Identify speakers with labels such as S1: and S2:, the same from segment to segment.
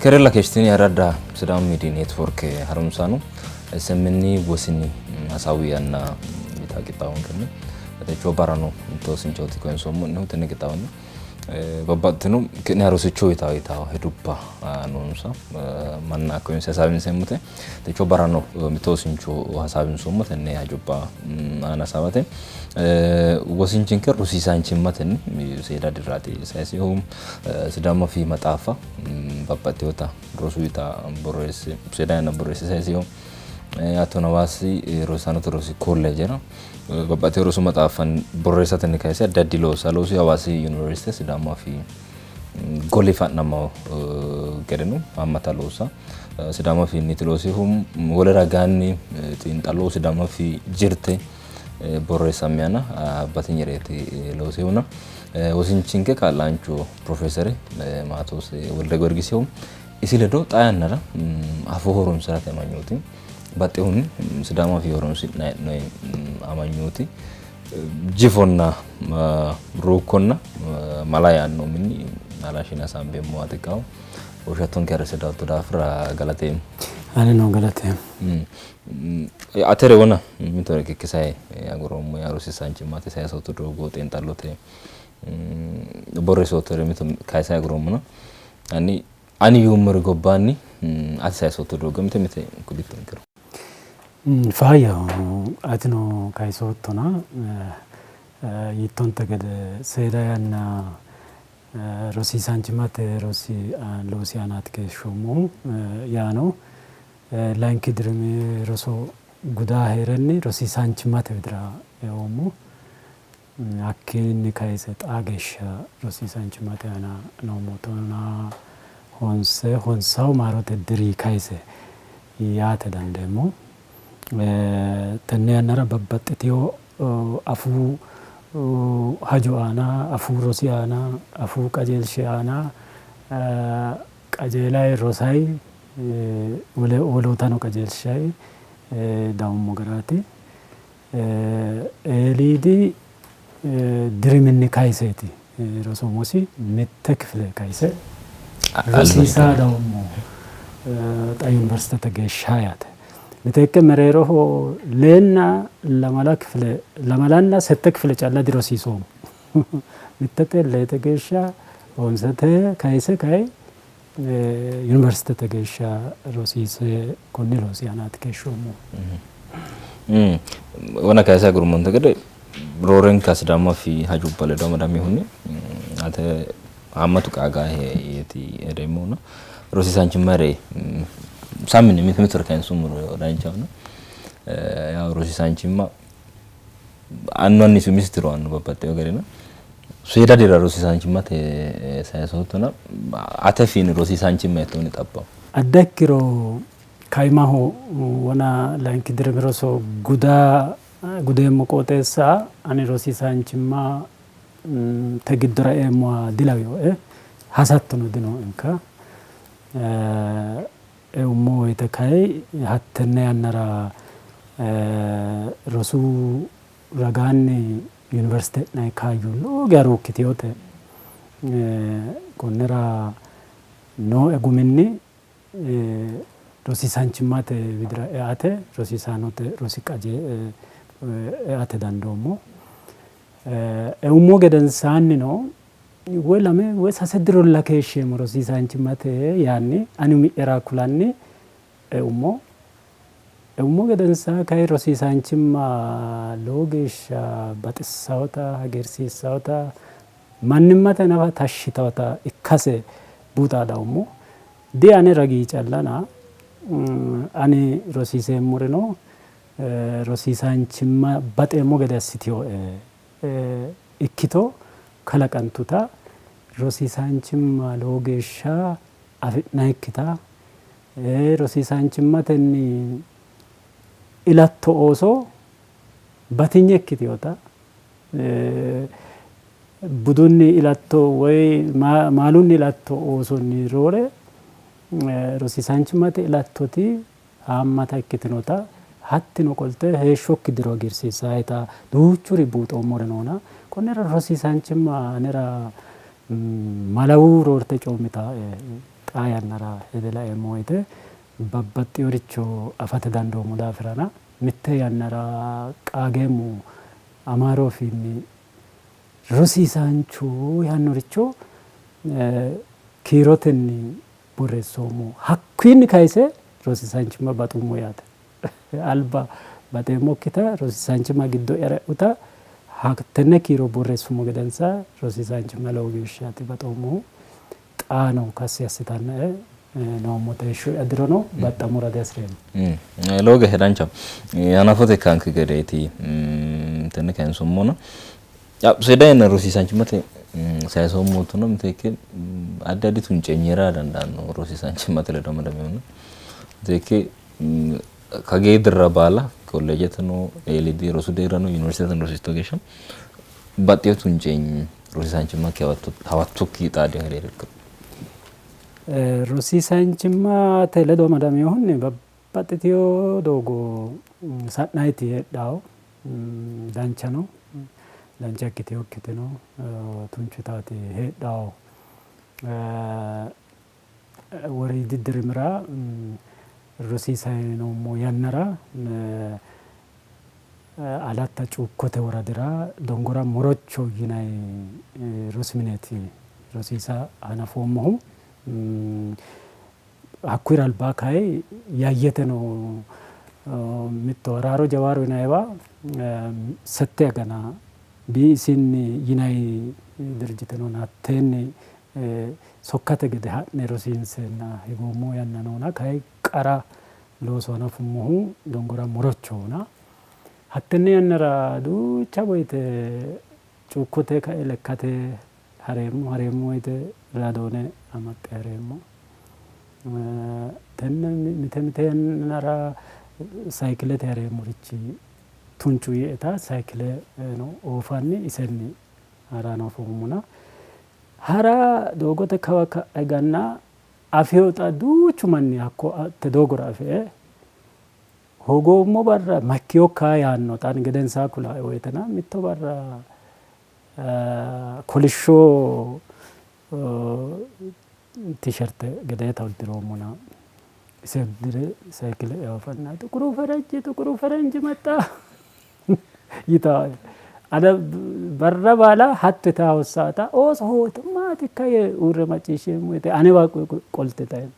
S1: Keerella keeshshitini Aradda Sidaamu Miidiyi Neetworke harunsaano SMN wosini hasaawu yanna yitaa qixxaawonkenni techo barrano mitto wosinchooti koyinsoommo'nehu. Tenne qixxaawonni babbaxxitino ki'ne rosicho yitaa yitaa hedubba noonsa manna koyinse hasaawinseemmote. Techo barrano mitto wosincho hasaawinsoommo tenne hajubba aana hasaawate. Wosinchinke rosiisaanchimmatenni seeda dirraati sayisihu. Sidaamu Afii maxaaffa babbaxxinota rosuyita borreesse seeda yanna borreesse sayisihu. Hattono Hawaasi rosaanote rosi kolleejera babbaxxino rosu maxaaffa borreessatenni kayise addi addi loossa loosi. Hawaasi Yuniversite Sidaamu Afii goli fa'namawo gedeno haammata loossa Sidaamu Afiinniiti loosihu. Wole ragaanni xiinxallo Sidaamu Afii jirte borreessamme aana batinyereeti loosihuna. Wosinchinke kaa'laanchu Pirofeesere Maatoos Wolde Giyorgisihu isi ledo xaa yannara afoo horonsi'rate amanyooti baxxinohunni Sidaamu afii horonsi'nanni hee'noonni amanyooti jifonna ruukkonna mala yaanno uminni halashshine hasaambeemmoha ikkanno. Woshshattonke harisse daatto daafira galateemmo.
S2: Anino galateemmo.
S1: Atere wona mitore kikkisayi aguroommo yaa rosiisaanchimmate sayisootto doogo xiinxallote borreessoottore mito kayisayi aguroommona hanni ani yuummori gobbaanni ati sayisootto doogo mite mite kulittonkero.
S2: Faayyaho, atino kayisoottona yiittonte gede seeda yanna rosiisaanchimmate rosi loosi aanaati keeshshoommohu. Yaano layinki dirimi roso gudaa hee'renni rosiisaanchimmate widira eoommo. Hakkiinni kayise xaa geeshsha rosiisaanchimmate aana noommo. Tonaa honse honsawu maarote diri kayise yaate dandeemmo. Tenne yannara babbaxxitino afuu hajo aana, afuu rosi aana, afuu qajeelshi aana qajeelay rosay wolootano qajeelshay dawummo garaati. Eeliidi diriminni kayiseeti rosoommosi mitte kifile kayise rosiisa dawummo xa yuniversitete geeshsha yaate. Miteekke mereeroho leenna lamala kifile lamalanna sette kifile calla dirosiisoommo. Mittete leete geeshsha honsete kayise kayi yuniversitete geeshsha rosiise konni loosi aanaati keeshshoommohu.
S1: Wona kayise agurummonte gede roorenka Sidaamu Afii hajubba ledo amadaminohunni ate haammatu qaagaahe yeeti hedeemmohuna rosiisaanchimmare sammini mito mitore kayinsummoro danchahona yaw rosiisaanchimma annu annisi umisi tiro aanno babbaxxewo garino seeda dirra rosiisaanchimmate sayisoottona ate fiini rosiisaanchimma hiittoonni xabbawo?
S2: Adda ikkiro kaimaho wona layinki dirimi roso guda gudeemmo qooxeessa ani rosiisaanchimma te giddora eemmoha dilawinoe, hasattono dinooenka. Eummo woyte kay hattenne yannara rosu ragaanni yuniversite e'nanni kaayyo lowo geya ruukkitinote. Konnira nooe guminni rosiisaanchimmate widira eate rosiisaanote rosi qaje eate dandoommo. Eummo gedensaannino woy lame woy sase dirolla keeshsheemmo rosiisaanchimmate yaanni ani umi'yara kulanni eummo. Eummo gedensaa kayi rosiisaanchimma lowo geeshsha baxissawota, hagiirsiissawota, mannimmate nafa tashshitawota ikkase buuxa dawummo. Di ane ragi callana ani rosiiseemmorino rosiisaanchimma baxeemmo gede assitinoe ikkito kalaqantuta rosiisaanchimma lowo geeshsha afi'nannikkita rosiisaanchimmatenni ilatto ooso batinye ikkitinota budunni ilatto woy maalunni ilatto oosonni roore rosiisaanchimmate ilattoti haammata ikkitinota hattino qolte heeshshokki diro hagiirsiissaeta duuchuri buuxoommori noona konnira rosiisaanchimma anera malawu roorte coommitae Xaa yannara hede laeemmo woyte babbaxxinoricho afate dandoommo daafirana mitte yannara qaageemmo Amaaru afiinni rosiisaanchu yaannoricho kiirotenni borreessoommo. Hakkiinni kayise rosiisaanchimma baxummo yaate. Alba baxeemmokkita rosiisaanchimma giddo'yara e'uta hattenne kiiro borreessummo gedensa rosiisaanchimma lowo geeshshaati baxoommohu. Xaano kassi assitannae noommote heeshsho'ya dirono baxxammora dihasireemmo.
S1: Lowo geeshsha danchaho. Hanafote ikkaanke gedeeti tenne kayinsummona. Seeda yanna rosiisaanchimmate sayisoommotano miteekke addi addi tunceenyi hee'rara dandaanno rosiisaanchimmate ledo amadaminohunni. Miteekke kagee dirra baala kolleejeteno eeliidi rosu deerrano yuniversiteteno rosiisitto geeshsha baxxino tunceenyi rosiisaanchimmakki hawattokki xaadinohe heeriha ikkiro.
S2: Rosiisaanchimmate ledo amadaminohunni babbaxxitino doogo sa'nayiti heedhawo. Danchano dancha ikkitinokkitino tuncu yitaati heedhawo. Woriidi dirimira rosiisayi noommo yannara Alatta Cuukkote woradira Dongora Morocho yinanni rosi mineeti rosiisa hanafoommohu. Hakkuyira albaa kayi Yayyeteno mitto Araaro Jawaaro yinanniwa sette agana BECnni yinanni dirijjite noona hatteenni sokkate gede ha'ne rosiinseenna higoommo yanna noona kayi qara looso hanafummohu Dongora Morochohona. Hattenne yannara duucha woyte cuukkote kae lekkate hareemmo, hareemmo woyte raadoone amaxxe hareemmo. Tenne mite mite yannara saykilete hareemmorichi tuncu yiieta saykileno oofanni isenni hara hanafoommona. Hara doogote kawa ka'a higanna afeota duuchu manni hakko hatte doogora afe hogoommo barra makkiyokka yaanno xaani gedensaa kulae woytena mitto barra kolishsho tisherte gedeeta uddiroommona ise uddire saykile oofanna ጥቁሩ ፈረንጅ ጥቁሩ ፈረንጅ መጣ yitaae. Ana barra baala hatto yitaa hossaata ooso hooto maatikka yee uurre macciishsheemmo yite anewa qolte taino.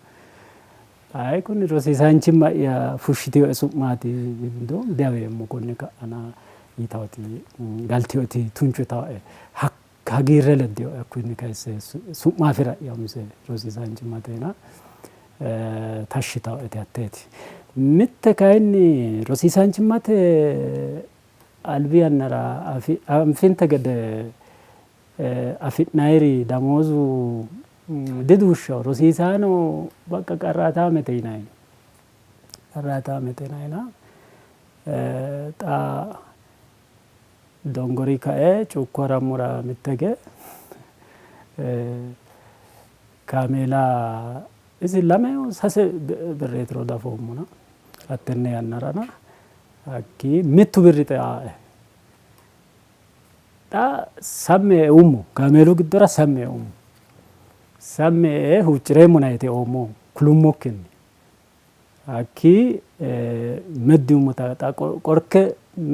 S2: Ayi kuni rosiisaanchimma'ya fushshitinoe su'maati dihaweemmo konni ka'ana yitaoti galtinoeti tuncu yitaoe hagiirre leddinoe hakkunni kayisse su'ma afi'ra'ya umise rosiisaanchimmatena tashshi yitaoeti hatteeti. Mitte kayinni rosiisaanchimmate albi yannara anfinte gede afi'nayiri damoozu diduushshaho. Rosiisaano bakka qarraataamete yinanni. Qarraataamete yinannina xa Dongori kae cuukko harammora mitte hige kaameela isi lame sase birreetiro dafoommona hattenne yannarana hakkii mittu birri xeae xa samme eummo kaameelu giddora samme eummo samme ee huuccireemmona yite oommo kulummokkinni hakkii meddi yummota xa qorke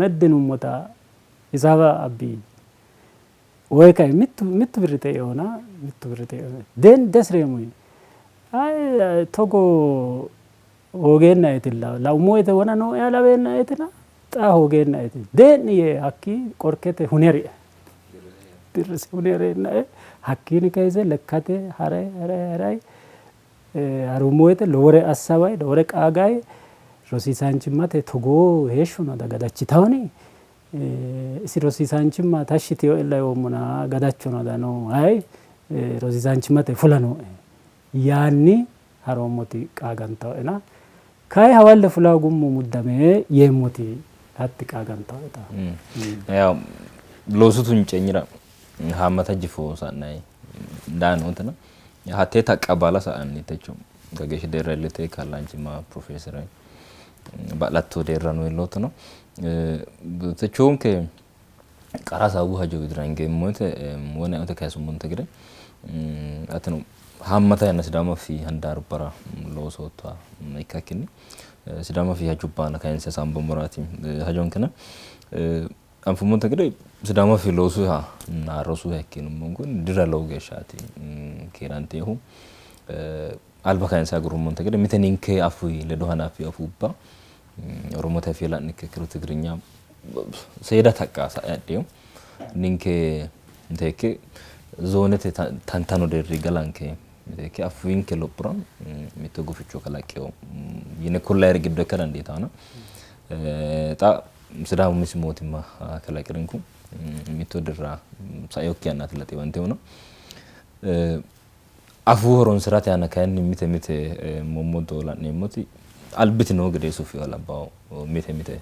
S2: meddi nummota hisaawa abbi woy kay mittu mittu birri xeeona mittu birri xeeona den desireemmo yii. Ay togo hoogeennaeetilla laummo woyte wona nooeha laweennaeetina xa hoogeennaeeti dee'ni yee hakkii qorkete hunerie dirrise hunereennae hakkiini kayise lekkate haray haray haray harummo woyte lowore assaway lowore qaagay rosiisaanchimmate togoo heeshshono gadachitawoni isi rosiisaanchimma tashshi tinoella yoommona gadachono dano ay rosiisaanchimmate fula nooe yaanni haroommoti qaagantaoena kayi hawalle fula hogummo muddame yeemmoti hatti qaagantaoe xa.
S1: Yaw loosu tunceenyira haammata jifo sa'nanni daa nootena hattee taqqa baala sa'anni techo kageeshshi deerra iillite kaa'laanchimma pirofeesere ba'latto deerrano iilloottono. Techoonke qara hasaawu hajo widira hingeemmo woyte wone ate kayisummonte gede atino Haammata yanna Sidaamu Afii handaarubbara loosoottoha ikkakkinni Sidaamu Afii hajubba aana kayinse hasaambammoraati hajonkena. Anfummonte gede Sidaamu Afii loosuha rosuha ikkinummonkunni dirra lowo geeshshaati kiirantinohu. Alba kayinse agurrummonte gede mite ninke afii ledo hanaffino afuubba Oromote afii la'nikki ikkiro Tigirinya seeda taqqa sa'e hadhino. Ninke miteekke zoonete tantano deerri galanke miteekke afiinke lophora mitto guficho kalaqqino yine kullayiri giddo ikka dandiitanno. Xa Sidaamu umisi mootimma kalaqirinku mitto dirra sainokki yannaati xiwantehuno. Afuu horonsi'rate aana kayinni mite mite mommoddo la'neemmoti albiti noo gedee suffinoha labbanno mite mite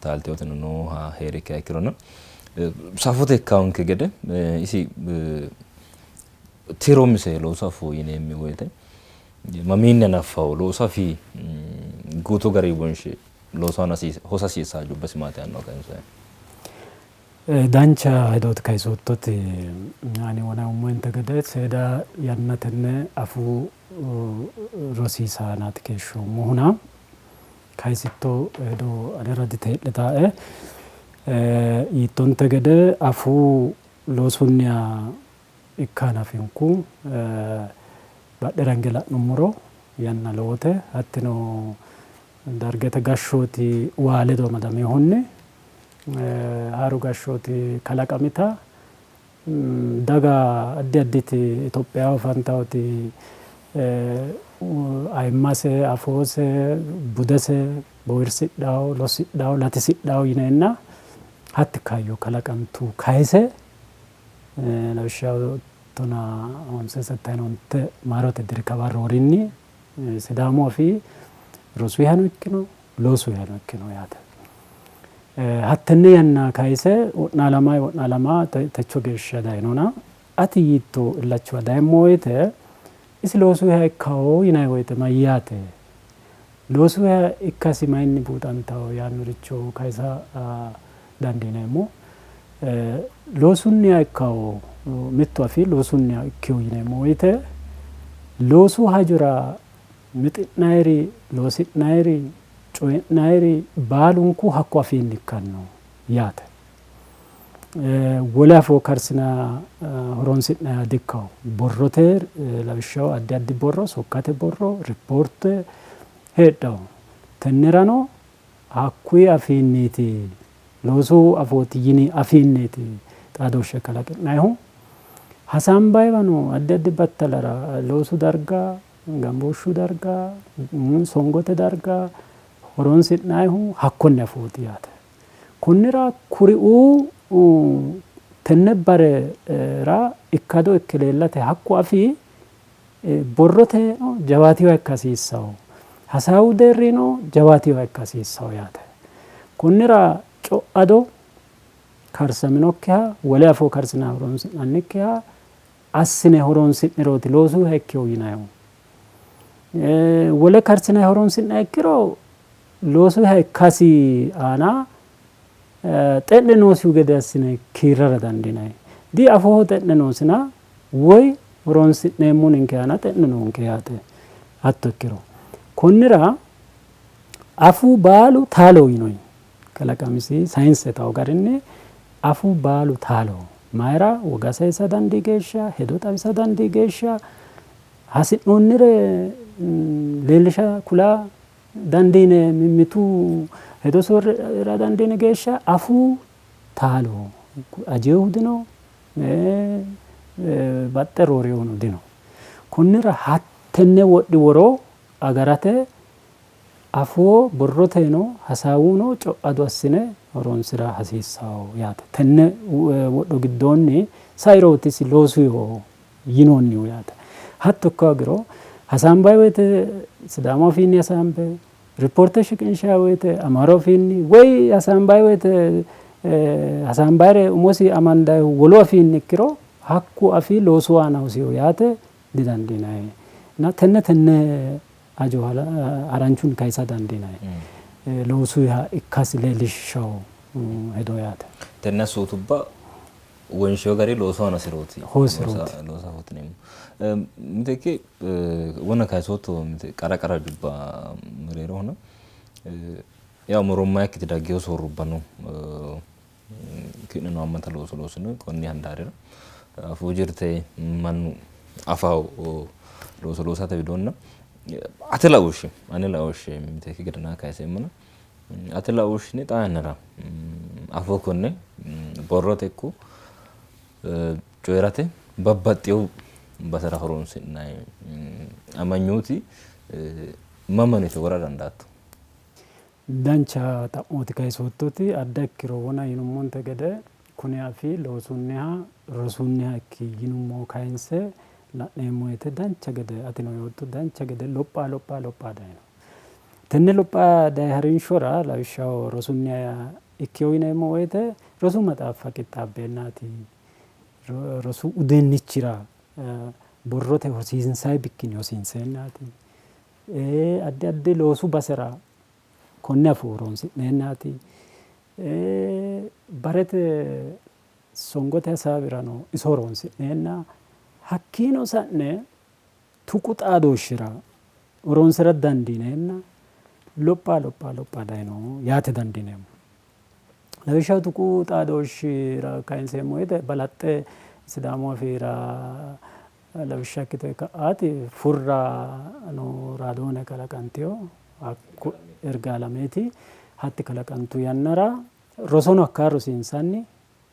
S1: taalteewotino nooha hee'rikkiha ikkirono safote ikkaanke gede isi tiro mise loosu afoo yineemmo woyte mamiinni hanaffawo loosu afii guutu garinni wonshe loosu aana hosa hasiissanno hajubba isi maati yaannoha kayinsoonni?
S2: Dancha hedooti kayisoottoti. Ani wona ummointe gede seeda yanna tenne afuu rosiisaanaati keeshshoommohuna kayisitto hedo anera ditee'litaae. Yiittonte gede afuu loosunniha ikka hanafinku badhera hinge la'nummoro yanna lowote. Hattino Dargete gashshooti waa ledo amadaminohunni haaru gashshooti kalaqamita daga addi additi Itophiyaho afantannoti ayimmase, afoose, budese bowirsidhanno, lossidhanno, latisidhanno yineenna hatti kaayyo kalaqantu kayise lawishshaho 1959 maarote diri kawa roorinni Sidaamu afii rosuihano ikkino loosuihano ikkino yaate. Hattenne yanna kayise wo'naalama wo'naalama techo geeshsha dayinona ati yiitto illachiwa dayummo woyte isi loosuiha ikkawo yinanni woyte mayyaate? Loosuiha ikkasi mayinni buuxantawo yaannoricho kayisa dandiineemmo. Loosunniha ikkawo mittu afii loosunniha ikkiwo yineemmo woyte loosu hajora mixi'nayiri, loosi'nayiri, coyi'nayiri baalunku hakko afiinni ikkanno yaate. Wole afoo karsina horonsi'nayiha dikkawo. Borrote lawishshaho addi addi borro, sokkate borro, rippoorte heedhawo. Tennerano hakkuyi afiinniiti loosu afooti yini afiinniiti xaadooshshe kalaqi'nayihu. Hasaambayiwano addi addi battalara loosu darga, gambooshshu darga, songote darga horonsi'nayihu hakkonne afooti yaate. Konnira kuriuu tenne barera ikkado ikke leellate hakku afii borroteno jawaatiwa ikka hasiissawo. Hasaawu deerrino jawaatiwa ikka hasiissawo yaate. Konnira co'ado karsaminokkiha wole afoo karsine horonsi'nannikkiha assine horonsi'nirooti loosuha ikkewo yinayihu. Wole karsine horonsi'niha ikkiro loosuha ikkasi aana xe'ne noosihu gede assine kiirrara dandiinanni. Di afooho xe'ne noosina woy horonsi'neemmo ninke aana xe'ne noonke yaate hatto ikkiro. Konnira afuu baalu taalo yinoyi kalaqamisi sayinse tawo garinni afuu baalu taaloho. Mayira woga sayisa dandii geeshsha, hedo xawisa dandii geeshsha, hasi'noonnire leellisha kula dandiine mimmitu hedo soorrira dandiini geeshsha afuu taaloho. Ajeehu dino, baxxe roorinohuno dino. Konnira hattenne wodhi woro agarate afoo borroteno hasaawuno co'ado assine horonsira hasiissanno yaate. Tenne wodho giddoonni sairooti isi loosuyiho yinoonnihu yaate. Hatto ikka hoogiro hasaambanni woyte Sidaamu afiinni hasaambe, rippoorte shiqinshanni woyte Amaaru afiinni woy hasaambanni woyte hasaambayire umosi amandayihu wolu afiinni ikkiro hakku afii loosu aana hosiho yaate didandiinanni. Na tenne tenne hajo haranchunni kayisa dandiinanni. Loosuyiha ikkasi leellishshawo hedo yaate.
S1: Tenne assootubba Wonshiyo gari loosu aana sirooti.
S2: Hoosirooti.
S1: Loosa hootineemmo. Mitekke wona kayisootto mite qara qara jubba mereerohona yaw moromma ikkite daggeyo soorrubba no. Ki'neno haammata looso loossino konni handaarira. Afuu jirte mannu afawo looso loosate widoonna ate laooshshi ane laooshshi miteekke gedenaa kayiseemmona ate laooshshinni xaa yannara afoo konne borrote ikko coyi'rate babbaxxewo basera horoonsi'nanni amanyooti mama no yite wora dandaatto?
S2: Dancha xa'mooti kayisoottoti. Adda ikkiro wona yinummonte gede kuni afii loosunniha rosunniha ikki yinummo kayinse la'neemmo woyte dancha gede atino yootto dancha gede lopha lopha lopha dayino. Tenne lopha dayi harinshora lawishshaho rosunniha ikkewo yineemmo woyte rosu maxaaffa qixxaabbeennaati rosu uduunnichira borrote hosiinsayi bikkinni hosiinseennaati addi addi loosu basera konne afoo horonsi'neennaati. Barete songote hasaawirano iso horonsi'neenna hakkiino sa'ne tuqu xaadooshshira horonsira dandiineenna lopha lopha lopha dayino yaate dandiineemmo. Lawishshaho tuqu xaadooshshira kayinseemmo woyte balaxxe Sidaamu afiira lawishsha ikkite ka'aati Furra no raadoone kalaqantino hakku Irgaalameeti. Hatti kalaqantu yannara rosono hakka rosiinsanni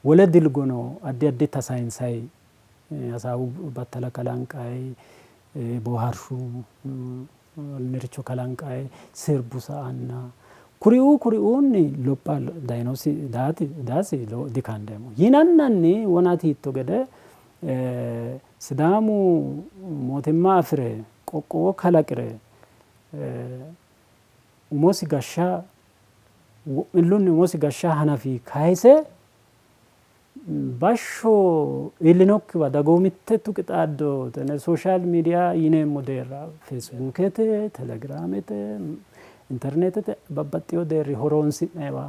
S2: wole dilgono addi addita sayinsayi hasaawu battala kalanqayi boohaarshu nircho kalanqayi sirbu sa'anna kuriuu kuriuunni lopha dayinosi daasi dikaandeemmo yinannanni wonati hiitto gede Sidaamu mootimma afi're qoqqowo kalaqi're umosi gashsha wo'millunni umosi gashsha hanafi kayise bashsho iillinokkiwa dagoomitte tuqi xaaddo tenne social media yineemmo deerra feesibuukete, telegiraamete, interneetete babbaxxino deerri horoonsi'nayiwa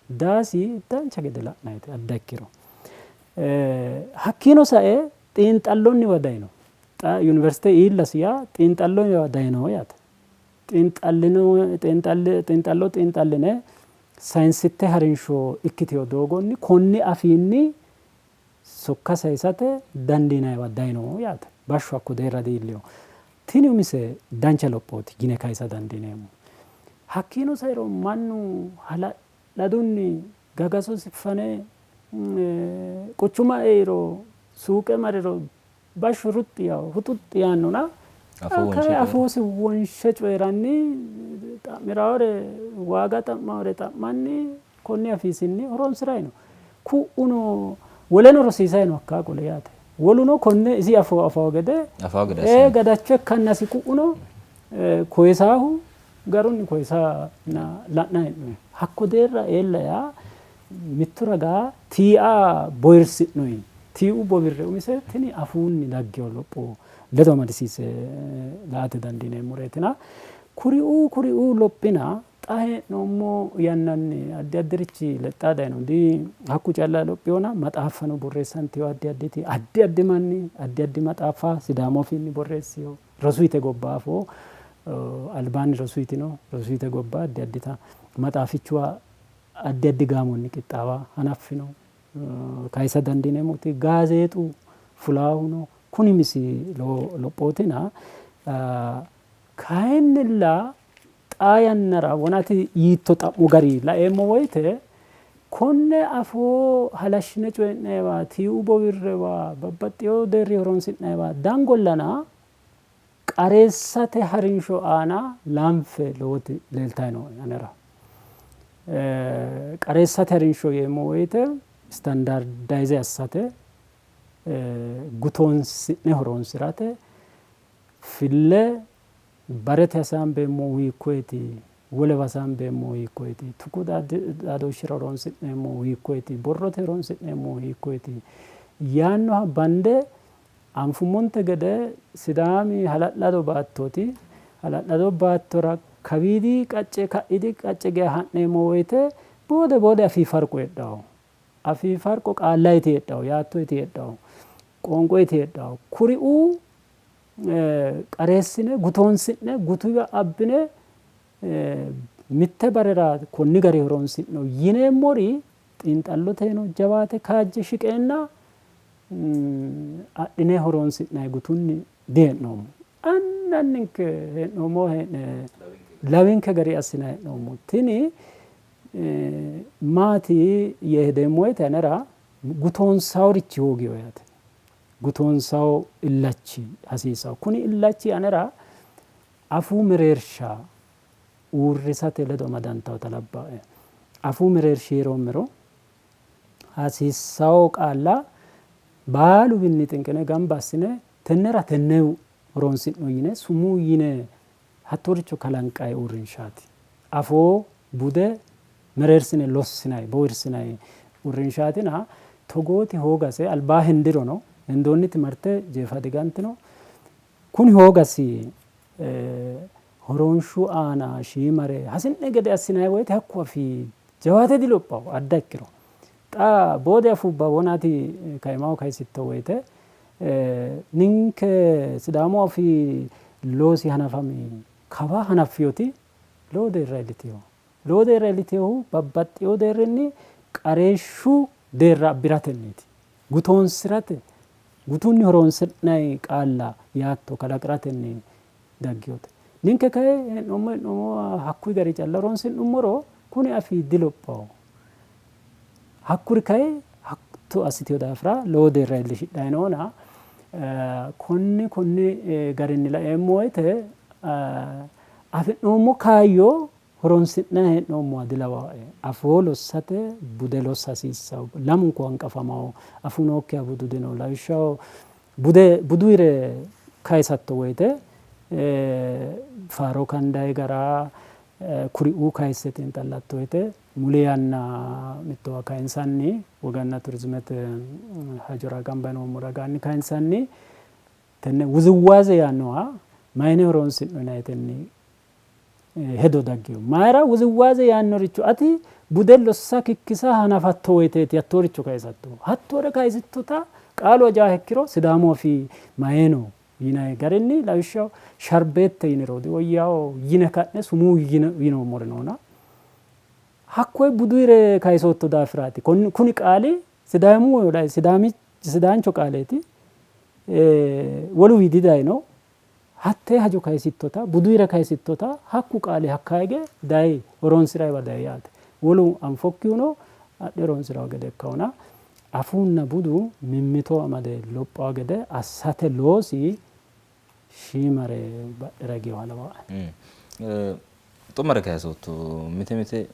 S2: daasi dancha gede la'nayite adda ikkiro. Hakkiino sae xiinxallonniwa dayino. Xa yuniversite iillasi yaa xiinxallonniwa dayino yaate. Xiinxallino xiinxallo xiinxalline sayinsitte harinsho ikkitino doogonni konni afiinni sokka sayisate dandiinanniwa dayino yaate. Bashsho hakko deerra di-iillino. Tini umise dancha lophooti yine kayisa dandiineemmo. Hakkiino sairo mannu hala'ladunni gagasosi fane quchuma eiro suuqe mariro bashsho ruxxi yawo huxuxxi yaannona kayi afoosi wonshe coyi'ranni xa'mirawore waaga xa'mawore xa'manni konni afiisinni horonsi'rayi no. Ku'uno woleno rosiisayi no hakkaa qole yaate. Woluno konne isi afoo afawo gede gadacho ikkannasi ku'uno koyisaahu garunni koyisanna la'nanni hee'noonni. Hakko deerra eella yaa mittu ragaa tiia boyirsi'noyi. Tiiu bowirre umise tini afuunni daggino lopho ledo amadisiise la''ate dandiineemmoreetina kuriuu kuriuu lophina xa hee'noommo yannanni addi addirichi lexxaa dayino. Di hakku calla lophinona maxaaffano borreessantino addi additi addi addi manni addi addi maxaaffa Sidaamu afiinni borreessino. Rosu yite gobba afoo albaanni rosu yitino rosu yite gobba addi addita maxaafichuwa addi addi gaamonni qixxaawa hanaffino. Kayisa dandiineemmoti gaazeexu fulaahu kuni umisi lowo lophootina kayinnilla xaa yannara wonati yiitto xa'mo gari laeemmo woyte konne afoo halashshine coyi'nayiwa tiiu bowirrewa babbaxxewo deerri horonsi'nayiwa dangollana qareessate harinsho aana laanfe lowoti leeltayi nooe anera. Qareessate harinsho yeemmo woyte istandaardayze assate gutoonsi'ne horonsi'rate fille barete hasaambeemmohu hiikkoyeti? Wolewa hasaambeemmohu hiikkoyeti? Tuqu xaadooshshira horonsi'neemmohu hiikkoyeti? Borrote horonsi'neemmohu hiikkoyeti? Yaannoha bande anfummonte gede Sidaami hala'lado baattooti. Hala'lado baattora kawiidi qacce ka'iidi qacce geya ha'neemmo woyte boode boode afii farqo heedhanno. Afii farqo qaallayti heedhawo, yaattoyti heedhawo, qoonqoyti heedhawo. Kuriuu qareessine gutoonsi'ne gutuwa abbine mitte barera konni gari horonsi'no yineemmori xiinxalloteno jawaate kaajje shiqeenna adhine horonsi'nanni gutunni dihee'noommo. Anninke hee'noommo hee'ne lawinke gari assinanni hee'noommo. Tini maati yee hedeemmo woyte anera gutoonsaworichi hoogiyo yaate. Gutoonsawo illachi hasiisawo. Kuni illachi anera afuu mereersha uurrisate ledo amadantawota labbae. Afuu mereershi heeroommero hasiissawo qaalla baaluwinni xinqine gamba assine tennera tenne horonsi'no yine sumuu yine hattooricho kalanqayi uurrinshaati. Afoo, bude mereersine lossinayi, bowirsinay uurrinshaatina togooti hoogase albaa hendirono hendoonniti marte jeefa digantino. Kuni hoogasi horoonshu aana shiimare hasi'ne gede assinanni woyte hakku afii jawaate dilophawo adda ikkiro. Xa boode afuubba wonaati kaimaho kayisitto woyte ninke Sidaamu afii loosi hanafami kawa hanaffinoti lowo deerra iillitino. Lowo deerra iillitinohu babbaxxino deerrinni qareeshshu deerra abbiratenniiti. Gutoonsi'rate gutunni horoonsi'nanni qaalla yaatto kalaqi'ratenni dagginote. Ninke kayi hee'noommo hee'noommowa hakkuyi gari calla horoonsi'nummoro kuni afii dilophanno. Hakkuri kayi hatto assitino daafira lowo deerra iillishidhanni noona konni konni garinni laeemmo woyte afi'noommo kaayyo horonsi'nanni hee'noommoha dilawaae. Afoo lossate bude lossa hasiissanno. Lamunku hanqafamawo. Afuu nookkiha budu dino. Lawishshaho bude buduyire kayisatto woyte faaro kandayi gara kuriuu kayisse xiinxallatto woyte muli yanna mittowa kayinsanni woganna turizimete hajora gamba yinoommo ragaanni kayinsanni tenne wuziwaaze yaannoha mayine horonsi'no yinayitenni hedo daggino. Mayira wuziwaaze yaannoricho ati bude lossa kikkisa hanafatto woyiteeti hattooricho kayisattohu. Hattoore kayisittota qaalu ajaaha ikkiro Sidaamu afii mayino yinanni garinni lawishshaho sharbeette yiniro diwoyyawo yine ka'ne sumuu yinoommori noona. Hakkoye buduyire kayisootto daafiraati. Kuni qaali Sidaamu Sidaancho qaaleeti. Woluwi didayino. Hattee hajo kayisittota, buduyire kayisittota hakku qaali hakka hige dayi, horonsi'raiwa dayi yaate. Wolu anfokkihuno adhe horonsi'rawo gede ikkawona afuunna budu mimmito amade lophawo gede assate loosi shiimare badhera higinoha lawae.
S1: Xumare kayisootto mite mite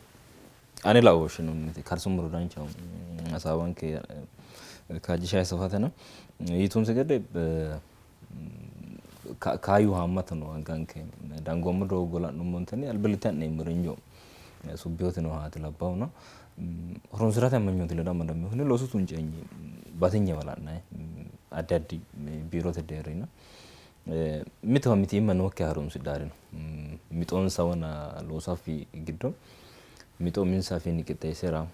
S1: ane laooshshino mite karsummoro danchaho hasaawanke kaajjishayi sufateno yitunse gede kaayyu haammata no anganke dangoommo doogo la'nummontenni albillitte ha'neemmori injo subbihoti noohaati labbahuna horonsi'rate amanyooti ledo amadaminohunni loosu tunceenyi batinyewa la'nayi addi addi biirote deerrinna mitowa mitiimma nookkiha horonsidhaari no. Mixonsa wona loosu afii giddo mixo uminsa afiinni qixxeessera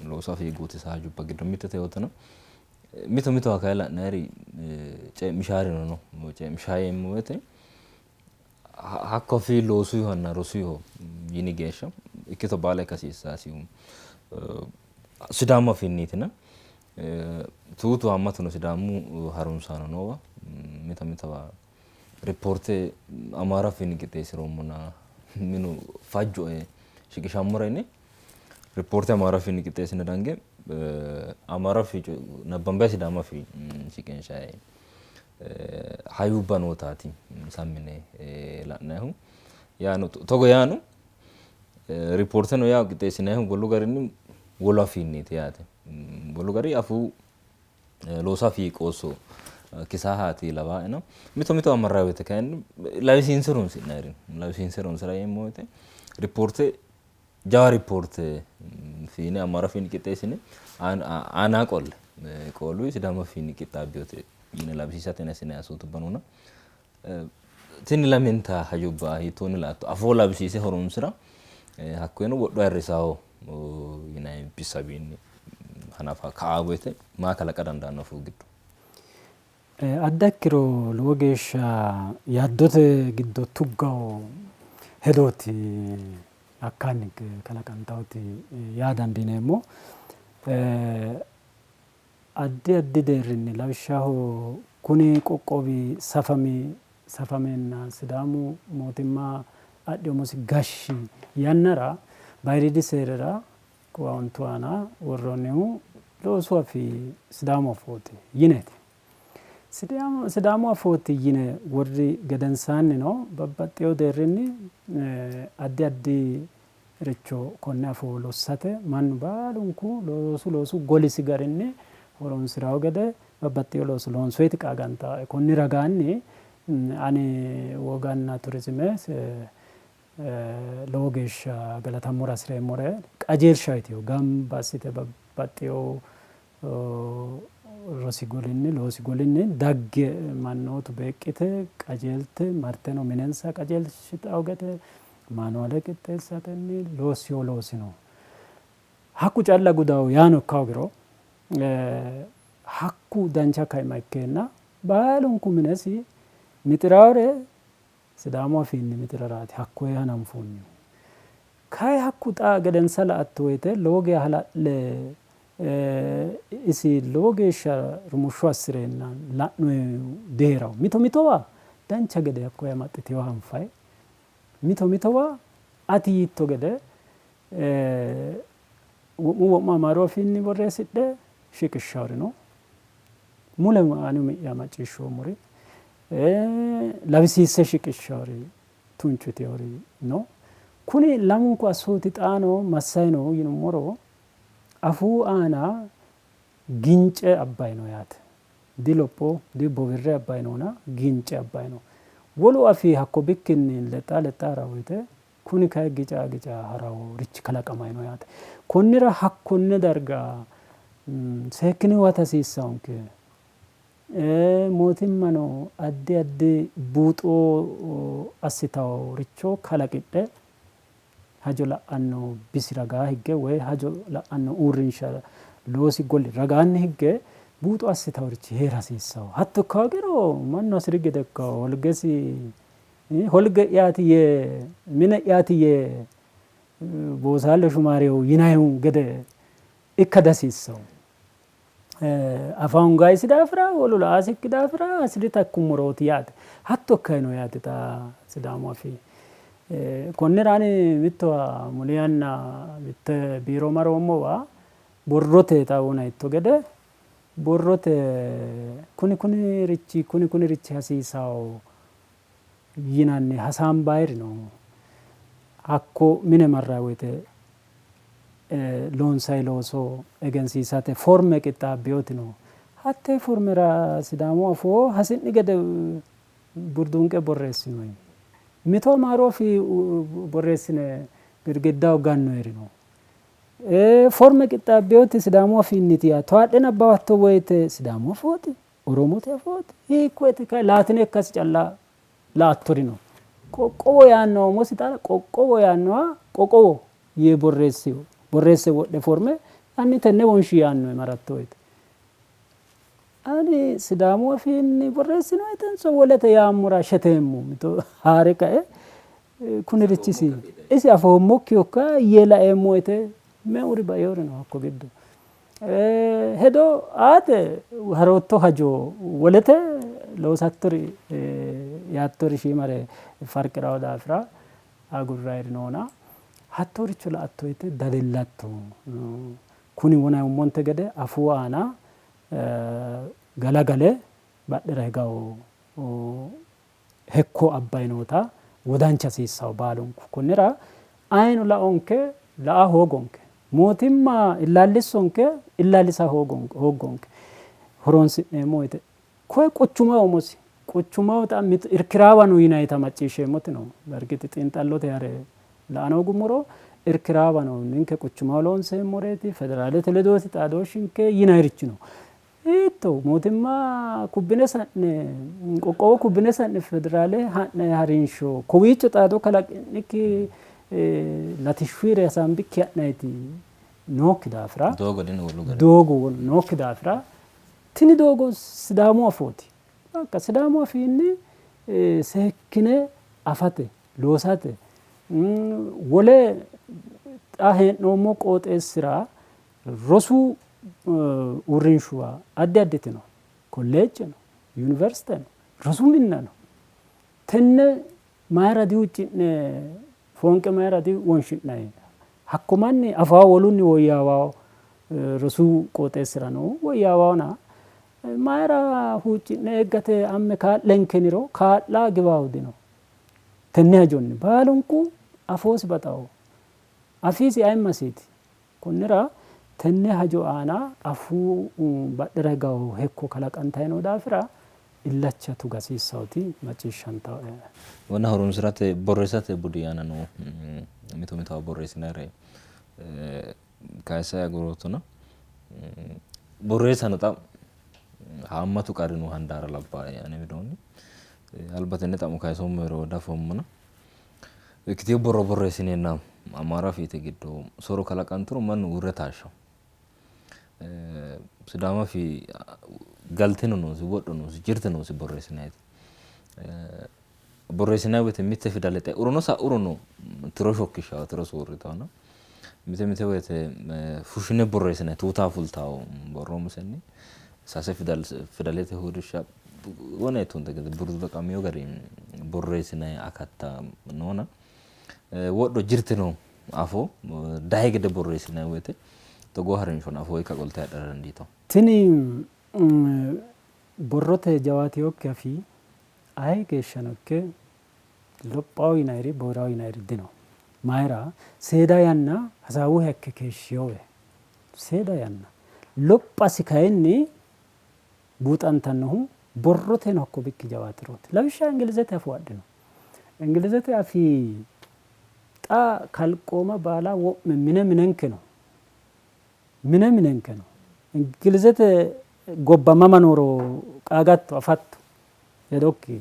S1: loosu afii guutisa hajubba giddo mittete yooteno mito mitowa kayi la'nayiri cee'mishaarino no. Cee'mishaa yeemmo woyte hakko afii loosuyihonna rosuyiho yini geeshsha ikkito baala ikka hasiissaasihu Sidaamu afiinniitina tuutu haammatuno Sidaamu harunsaano noowa mito mitowa ripoorte Amaaru afiinni qixxeessi'roommona minu fajjoe shiqishammora yine ripoorte Amaaru afiinni qixxeessine dange Amaaru afii nabbambayi Sidaamu afii shiqinshayi hayyubba nootaati sammine la'nayihu. Yaano togo yaano ripoorteno yaa qixxeessinayihu wolu garinni wolu afiinniiti yaate. Wolu gari afuu loosu afii qoosso kisaahaati lawaaeno. Mito mito amarrayi woyte kayinni lawisiinse horonsi'nayiri no. Lawisiinse horonsira yeemmo woyte ripoorte jawa ripoorte fiine Amaaru afiinni qixxeessine aanaa qolle qoolu Sidaamu afiinni qixxaabbinote yine lawisiisate assinanni assootubba noona. Tini lamenta hajubba hiittoonni la''atto? Afoo lawisiise horonsira hakkoyeno wodho ayirrisawo yinanni bissawiinni. hanafa ka'a woyte maa kalaqa dandaanno afuu giddo?
S2: Adda ikkiro lowo geeshsha yaaddote giddo tuggawo hedooti hakkaanni kalaqantawoti yaa dandiineemmo. Addi addi deerrinni lawishshaho kuni qoqqowi safami safameenna Sidaamu mootimma adhe umosi gashshi yannara bayiriidi seerira quwauntu aana worroonnihu loosu afii Sidaamu afooti yineeti. Sidaamu afooti yine worri gedensaannino babbaxxewo deerrinni addi addi richo konne afoo lossate mannu baalunku loosu loosu golisi garinni horonsi'rawo gede babbaxxewo looso loonsoyiti qaagantawoe. Konni ragaanni ani woganna turizime lowo geeshsha galatammora hasireemmore qajeelsha uyitino gamba assite babbaxxewo rosi golinni loosi golinni dagge mannootu beeqqite qajeelte marteno minensa qajeelshitawo gede maanuwaale qixxeessatenni loossiwo loosi no. Hakku calla gudawo yaano ikka hoogiro hakku dancha kaima ikkeenna baalunku minesi mixirawore Sidaamu afiinni mixiraraati hakkoye hananfoonnihu. Kayi hakku xaa gedensa la''atto woyte lowo geya hala'le isi lowo geeshsha rumushsho assi'reenna la'noyihu dihee'ranno. Mito mitowa dancha gede hakkoye amaxxitinoha anfayi, mito mitowa ati yiitto gede wo'mu wo'ma Amaaru afiinni borreessidhe shiqishshawori no. Mule ani umi'ya macciishshoommori lawisiisse shiqishshawori tuncu yitewori no. Kuni lamunku assooti xaano massayi no yinummoro afuu aana gince abbayi no yaate. Di lopho, di bowirre abbayi noona gince abbayi no. Wolu afii hakko bikkinni lexxa lexxa ha'ra woyte kuni kayi gica gica ha'rawo richi kalaqamayi no yaate. Konnira hakkonne darga seekkine huwata hasiissawonke. Mootimmano addi addi buuxo assitaworicho kalaqidhe hajo la'anno bisi ragaa higge woy hajo la'anno uurrinsha loosi goli ragaanni higge buuxo assitaworichi heera hasiissawo. Hatto ikka hoogiro mannu hasiri gede ikkawo holgesi holge'yaati yee mine'yaati yee boosaallo shumaarewo yinayihu gede ikka dihasiissawo. Afa hongaayisi daafira wolu la''aasikki daafira hasirita ikkummorooti yaate. Hatto ikkayi no yaate xa Sidaamu afii. Konnira ani mittowa muli yanna mitte biiro maroommowa borrote xa wona yiitto gede borrote kuni kunirichi kuni kunirichi hasiisawo yinanni hasaambayiri no. Hakko mine marrayi woyte loonsayi looso egensiisate forme qixxaabbinoti no. Hattee formera Sidaamu Afoo hasi'ni gede burduunqe borreessinoyi. Mito Amaaru Afii borreessine girgiddaho gannoyiri no. Forme qixxaabbinoti Sidaamu Afiinniti yaa towaadhe nabbawatto woyte Sidaamu Afooti? Oromote Afooti? Hiikkoyeti kayi Laatine ikkasi calla la''attori no. Qoqqowo yaannoha umosi xa qoqqowo yaannoha qoqowo yee borreessino. Borreesse wodhe forme hanni tenne wonshi yaannoe maratto woyte. Ani Sidaamu afiinni borreessinoetenso wolete yaammora sheteemmo mito haare kae kunirichisi isi afoommokkiokka yee laeemmo woyte meuri baeori no hakko giddo. Hedo aate harootto hajo wolete loosattori yaattori shiimare farqirawo daafira agurrayiri noona hattooricho la''atto woyte dadillatto. Kuni wona yummonte gede afuu aana galagale badhera higawo hekko abbayi noota wodancha hasiissanno baalunku. Konnira ayino laonke la'a hoogonke, mootimma illaallissonke illaallisa hooggonke horonsi'neemmo woyte koye quchumaho umosi quchumaho xa irkiraawa no yinayita macciishsheemmoti no. Bergixi xiinxallote hare la''a hoogummoro irkiraawa no ninke quchumaho loonseemmoreeti federaalete ledooti xaadooshshinke yinayirichi no. Hiitto mootimma kubbine sa'ne qoqqowo kubbine sa'ne federaale ha'ne harinsho kowiicho xaado kalaqi'nikki latishshuire hasaambikki ha'nayti nookki daafira
S1: Doogo dino wolu garinni.
S2: Doogo wolu nookki daafira tini doogo Sidaamu afooti. Bakka Sidaamu afiinni seekkine afate, loosate, wole xa hee'noommo qooxeessira rosu uurrinshuwa addi additi no. Kolleejje no, yuniversite no, rosu minna no. Tenne mayira dihuucci'ne foonqe mayira diwonshi'nanni? Hakko manni afaa wolunni woyyaawaho, rosu qooxeessira noohu woyyaawahona mayira huucci'ne eeggate amme kaa'lenke yiniro kaa'la giwaahu dino. Tenne hajonni baalunku afoosi baxaho. Afiisi ayimmasiiti. Konnira tenne hajo aana afuu badhera higawo hekko kalaqantanni noo daafira illacha tuga hasiissawoti macciishshantawoe.
S1: Wona horonsi'rate borreessate budi aana no mito mitowa borreessinayre kayisse aguroottona borreessano xa haammatu qarri noo handaara labbaae ane widoonni. Alba tenne xa'mo kayisoommero dafoommona. Ikkitino borro borreessineenna Amaaru afiite giddo soro kalaqanturo mannu uurre taashshanno. Sidaamu afii galteno noosi, wodho noosi, jirte noosi borreessinayiti. Borreessinanni woyte mitte fidale xe'urono sa'urono tiro shokkishshawo, tiro soorritawona mite mite woyte fushshine borreessinanni tuuta fultawo borro umisenni sase fidalete hoodishsha wona yittonte gede burduuqamino garinni borreessinanni akatta noona wodho jirtino afoo dayi gede borreessinanni woyte togoo harinshonni afoo hiikka qolte hadhara dandiitanno?
S2: Tini borrote jawaatinokki afii aye geeshshano ikke lophawo yinayiri boorawo yinayiri dino. Mayira? Seeda yanna hasaawu ikke keeshshinowe. Seeda yanna. Lophasi kayinni buuxantannohu borroteno hakko bikki jawaatirooti. Lawishshaho Ingilizete afoo adhino. Ingilizete afii xa kalqooma baala wo'me mine minenke no. Mine minenke no. Ingilizete gobba mama nooro qaagatto, afatto? Hedokki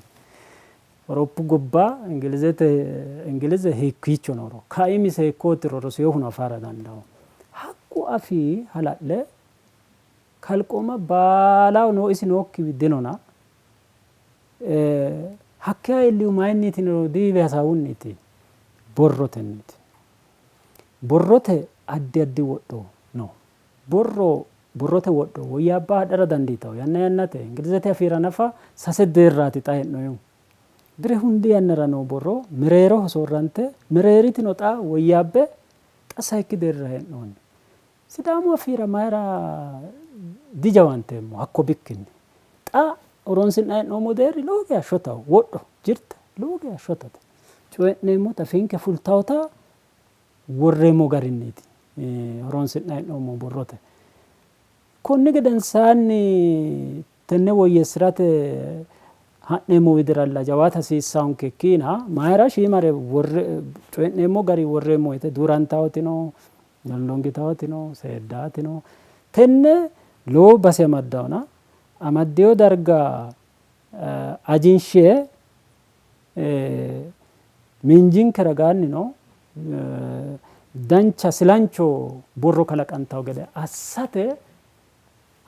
S2: Awuroppu gobba Ingilizete Ingilize hiikkiicho nooro, kaimise hiikkootiro rosinohuno afara dandaanno. Hakku afii hala'le kalqooma baalaho noo isi nookkiwi dinona, hakkiya iillihu mayinniiti yiniro dihasaawunniiti, borrotenniiti. Borrote addi addi wodho no. Borro borrote wodho woyyaabba hadhara dandiitanno. Yanna yannate Ingilizete afiira nafa sase deerraati xa hee'noyihu. Bire hundi yannara noo borro mereeroho soorrante mereeritino xa woyyaabbe xa sayikki deerrira hee'noonni. Sidaamu afiira mayira dijawaanteemmo hakko bikkinni? Xa horonsi'nanni hee'noommo deerri lowo geya shotaho. Wodho jirte lowo geya shotate. Coyi'neemmota afiinke fultawota worreemmo garinniiti horonsi'nanni hee'noommohu borrote. Konni gedensaanni tenne woyyeessi'rate ha'neemmo widiralla jawaata hasiissaanke ikkiina mayira shiimare worre coyi'neemmo gari worreemmo woyte duurantawoti no, lollongitawoti no, seeddaati no. Tenne lowo base amaddawona amaddeyo darga ajinshe miinjinke ragaannino dancha silancho borro kalaqantanno gede assate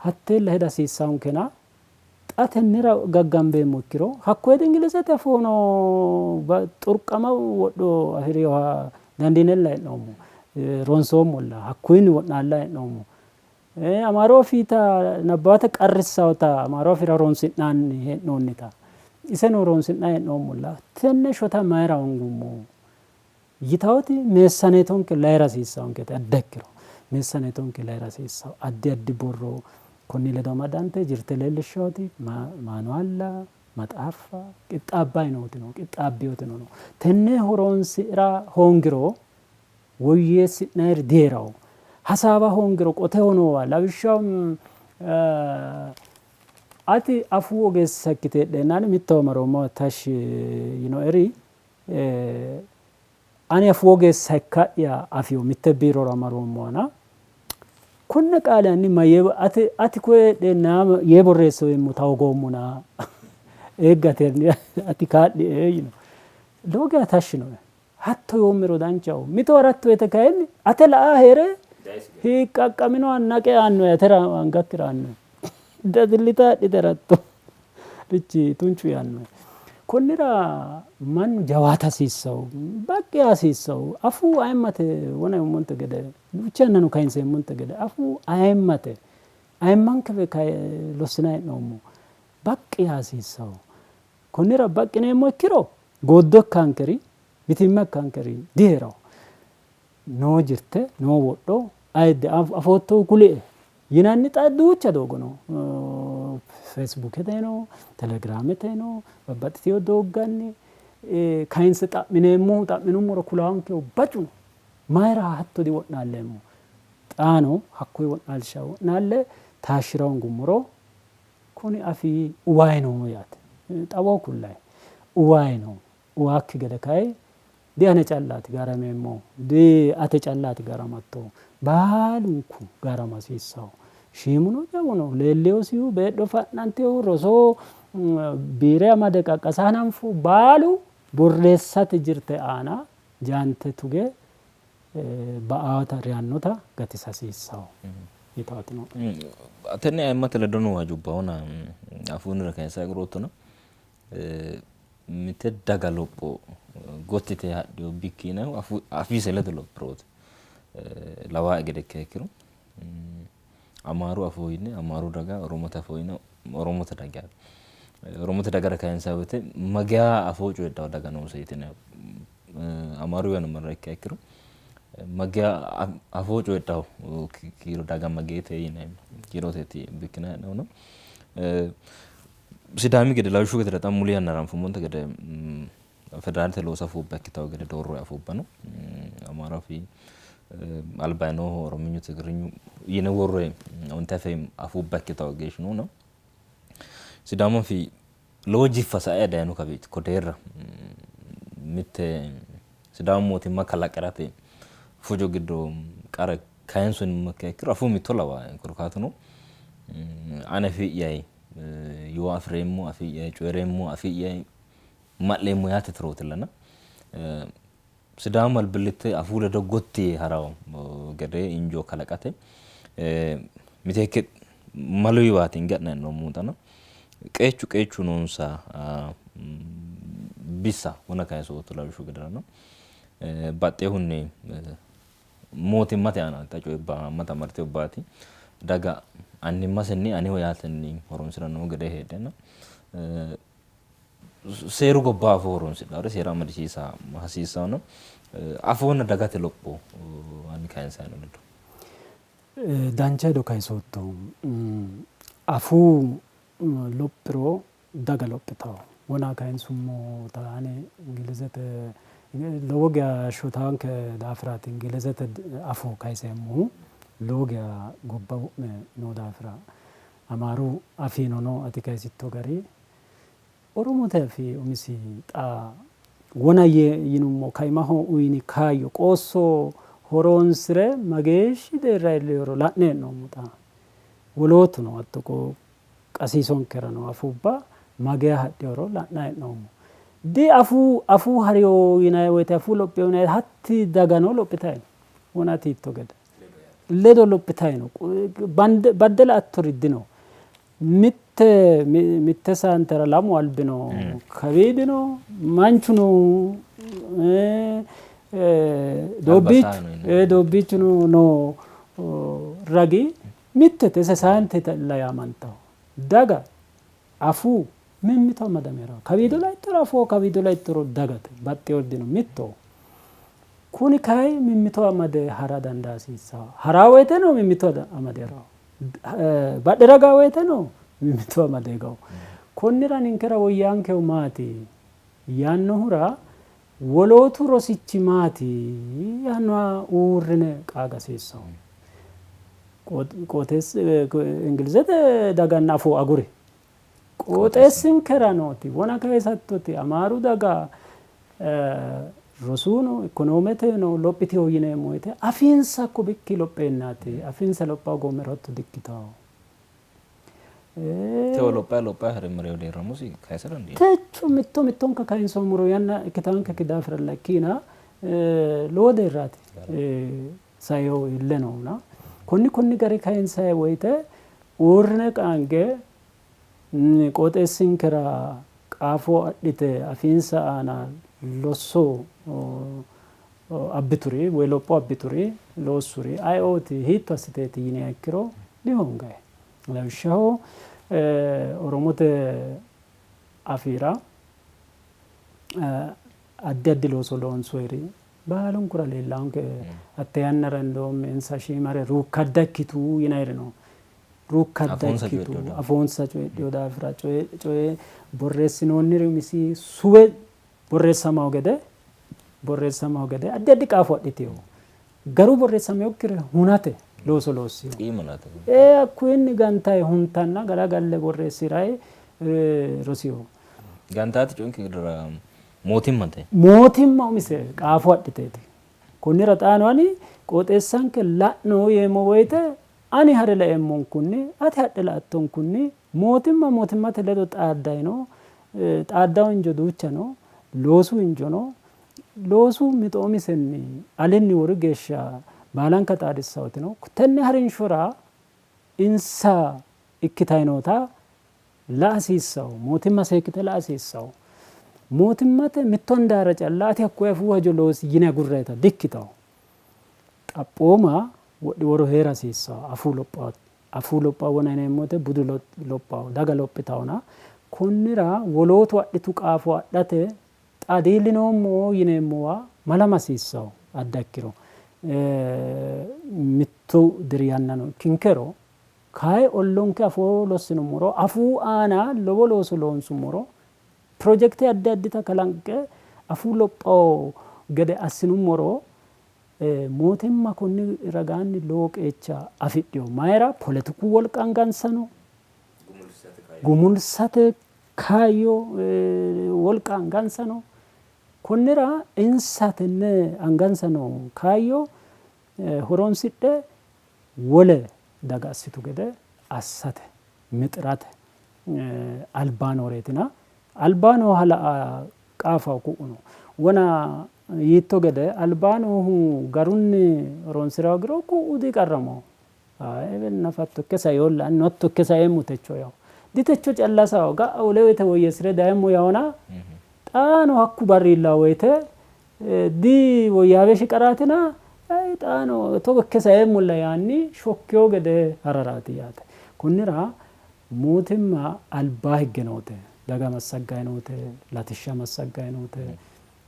S2: hatteella heda hasiissaankena xa tennera gaggambeemmo ikkiro hakko hedi Ingilizete afoono xurqama wodho afi'rinoha dandiinella hee'noommo, ronsoommolla, hakkuyinni wo'naalla hee'noommo. Amaaru afiita nabbawate qarrissawota Amaaru afiira horonsi'nanni hee'noonnita iseno horonsi'nanni hee'noommolla tenne shota mayira hoongummo yitawoti meessaneetonke layira hasiissaankete adda ikkiro meessaneetonke layira hasiissawo addi addi borro konni ledo amadante jirte leellishshawoti maanuwaalla maxaaffa qixxaabbanni nooti no qixxaabbinotino no tenne horonsi'ra hoongiro woyyeessi'nayiri dihee'rawo. Hasaawa hoongiro qoteho noowa lawishshaho ati afuu ogeessa ikkite heedheennanni mittowa maroommowa tashshi yinoeri ani afuu ogeessa ikka'ya afino mitte biirora maroommowana konne qaale hanni mayyee ati ati koye heedheenna yee borreessoommo hogoommona eeggate ati kaa'lie yino. Lowo geya tashshi yinoe. Hatto yoommero danchaho. Mito haratto woyte kayinni ate la''a hee're Hiiqqaqqaminoha naqe aannohe atera angakkira aannohe. Dadillita adhite haratto richi tuncu yaannohe. Konnira mannu jawaata hasiissawo, baqqi yaa hasiissawo. Afuu ayimmate wona yuummonte gede duucha yannano kayinseemmonte gede afuu ayimmate. Ayimmanke lossinanni hee'noommo. Baqqi yaa hasiissawo. Konnira baqqineemmo ikkiro gooddo ikkaankeri mitiimma ikkaankeri dihee'rawo. Noo jirte, noo wodho ayidde afoottohu kulie yinanni xa duucha doogo no. Feesbuukete no, Telegiraamete no, babbaxxitino doogganni kayinse xa'mineemmohu xa'minummoro kulaankehu bacu no. Mayira hatto diwo'naalleemmo? Xaano hakkoye wo'naalsha wo'naalle taashshira hoongummoro kuni afii uwayi no yaate. Xawoho kullayi uwayi no. Uwaakki gede kayi di ane callaati gaarameemmohu, di ate callaati gaaramattohu, baalunku gaarama hasiissanno. Shiimuno jawuno, leellewosihu, beedho fa'nantehu, roso biire amade qaqqasa hananfohu baalu borreessate jirte aana jaante tuge ba'aata reyannota gatisa hasiissanno yitaati nooe.
S1: Tenne ayimmate ledo noo hajubba wona afuunnire kayisse aguroottona mitte daga lopho gotti yite hadhino bikki yinannihu afiise ledo lophirooti. Lawaae gede ikkiha ikkiro Amaaru afoo yine Amaaru daga, Oromote afoo yine Oromote daga. Oromote dagara kayinsanni woyte mageyaa afoo coyidhawo daga noose yitine Amaaru yaanno ikkiha ikkiro mageya afoo coyidhawo kiiro daga mageete yine kiiroteeti bikkinanni hee'noommohu. Sidaami gede lawishshu gede xa muli yannara anfummonte gede federaalete loosu afuubba ikkitawo gede doorroyi afuubba no. Amaaru afii albayi noohu Orominyu, Tigirinyu yine worroyi onte afuubba ikkitawo geeshshi no. Sidaamu afii lowo jiffa sae dayino kawiichi ko deerra mitte Sidaamu mootimma kalaqirate fojo giddo qara kayinso yinummoha ikkiro afuu mitto lawanno. Korkaatuno ane afii'yayi yoo afi'reemmo, afii'yayi coyi'reemmo, afii'yayi ma'leemmo yaate tirootillana. Sidaamu albillitte afuu ledo gotti yee harawo gede injoo kalaqate miteekke maluyiwaati hinge ha'nanni hee'noommohu xana qeechu qeechu noonsa bissa wona kayisootto lawishshu gederano baxxinohunni mootimmate aana xa coyibba haammata martewobbaati daga annimmasenni aneho yaatenni horonsira noo gede heedheenna seeru gobba afoo horonsidhawore seera amadisiisa hasiissanno. Afoonna dagate lopho hanni kayinsanni ledo.
S2: Dancha hedo kayisootto. Afuu lophiro daga lophitawo. Wona kayinsummota ane Ingilizete lowo geya shotaanke daafiraati Ingilizete afoo kayiseemmohu lowo geya gobba wo'me noo daafira. Amaaru afiino no ati kayisitto gari. Oromote afii umisi xa wona yinummo kaimaho uyini kaayyo qoosso horoonsire mageeshshi deerra iillinoro la'ne hee'noommo xa. Wolootuno hatto qasiisonkera noo afuubba mageya hadhinoro la'nanni hee'noommo. Di afuu afuu harino yinanni woyte afuu lophino yinanni woyte hatti dagano lophitanni no wona ati yiitto gede ledo lophitanni no. Badde la''attori dino. Mitte mitte saantera lamu albi no, kawiidi no, manchu no, doobbiichu doobbiichu no ragi mittete ise saantete illa yaamantaho. Daga afuu mimmito amadaminoho. Kawiido laittoro afoo, kawiido laittoro dagate baxxewori dino mittoho. Kuni kayi mimmito amade hara dandaa hasiissaho. Haraa woyiteno mimmito amade haraho. Badhera gaa woyiteno mimmito amade higaho. Konnira ninkera woyyaankehu maati yaannohura wolootu rosichi maati yaannoha uurrine qaaga hasiissaho. Qooxeessi Ingilizete daganna afoo aguri. Qooxeessinkera nooti wona kayisattoti Amaaru daga rosuno ikonoomete lophitino yineemmo woyte afiinsa hakko bikki lopheennaati. Afiinsa lopha hogoomero hatto dikkitawo.
S1: Tewo lophayi lophayi harimmore deerramosi kayisa dandiinanni.
S2: Techo mitto mittonka kayinsoommoro yanna ikkitaankekki daafiralla ikkiina lowo deerraati. Saeho iille noona konni konni gari kayinsayi woyte uurrine qaange qooxeessinkera qaafo adhite afiinsa aana losso abbituri woy lopho abbituri loossuri ayeooti hiitto assiteeti yiniha ikkiro dihongayi. Lawishshaho Oromote afiira addi addi looso loonsoyiri baalunkura leellaanke. Hatte yannara indoom insa shiimare ruukkadda ikkitu yinayiri no. Ruukkadda ikkitu afoonsa coyidhino daafira coye borreessinoonniri umisi suwe borreessamawo gede borreessamawo gede addi addi qaafo adhitino. Garu borreessaminokkire hunate looso loossino. Ee hakkuyinni gantayi huntanna galagalle borreessi'rayi rosino.
S1: Gantaati coyinke giddora mootimmate.
S2: Mootimma umise qaafo adhiteeti. Konnira xaano ani qooxeessanke la'no yeemmo woyte ani hare laeemmonkunni ati hadhe la''attonkunni mootimma mootimmate ledo xaaddayi no, xaaddawo injo duucha no, loosu injo no. Loosu mixo umisenni alinni wori geeshsha baalanka xaadissawoti no. Tenne harinshora insa ikkitayi noota la'a hasiissawo, mootimma seekkite la'a hasiissawo. Mootimmate mitto handaara calla ati hakkoye afuu hajo loosi yine agurrayita dikkitawo. Xaphooma wodhi woro hee'ra hasiissawo. Afuu lophawo, afuu lophawo wona yineemmo woyte budu lophawo, daga lophitawona konnira wolootu adhitu qaafo adhate xa diillinoommo yineemmowa malama hasiissawo. Adda ikkiro mittu diri yannano ikkinkero Kayi ollonke afoo lossinummoro, afuu aana lowo looso loonsummoro, pirojekite addi addita kalanqe afuu lophawo gede assinummoro mootimma konni ragaanni lowo qeecha afidhino. Mayira? Poletiku wolqa angansa no, gumulsate kaayyo wolqa angansa no. Konnira insa tenne angansa noo kaayyo horonsidhe wole daga assitu gede assate mixi'rate albaa nooreetina albaa nooha la'a qaafaho ku'u no. Wona yiitto gede albaa noohu garunni horonsi'ra hoogiro ku'u diqarramo. Ayi nafa hatto ikke saeyolla anino hatto ikke saeemmo techo yawo. Ditecho calla sao ga'a wole woyte woyyeessi're dayemmo yawona xaano hakku barri iillawo woyte Di woyyaawe shiqaraatina ayi xaano togo ikke saeemmolla yaanni shokkewo gede hararaati yaate. Konnira mootimma albaa higge noote, daga massaggayi noote, latishsha massaggayi noote.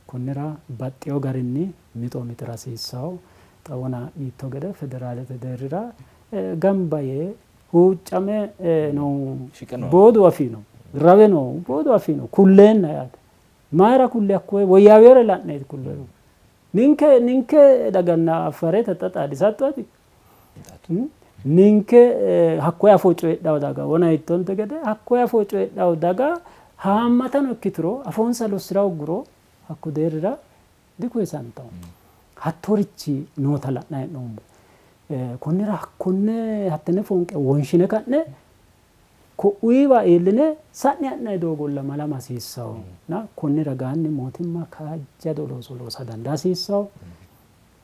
S2: Konnira baxxewo garinni mixo mixira hasiissawo. Xa wona yiitto gede federaalete deerrira gamba yee huuccame noohu boodu afii no, rawe noohu boodu afii no kulleenna yaate. Mayira kulli hakkoye woyyaawinore la'neeti kulloyihu. Ninke ninke daganna Affarete xa xaadisatto ati? Ninke hakkoye afoo coyidhawo daga wona yiittonte gede hakkoye afoo coyidhawo daga haammatano ikkituro afoonsa lossira hogguro hakko deerrira dikoyisantawo. Hattoorichi noota la'nanni hee'noommo. Konnira hakkonne hattenne foonqe wonshine ka'ne Ko'uiwa iilline sa'ne ha'nanni doogolla malama hasiissanno. Na konni ragaanni mootimma kaajjado looso loosa dandaa hasiissanno.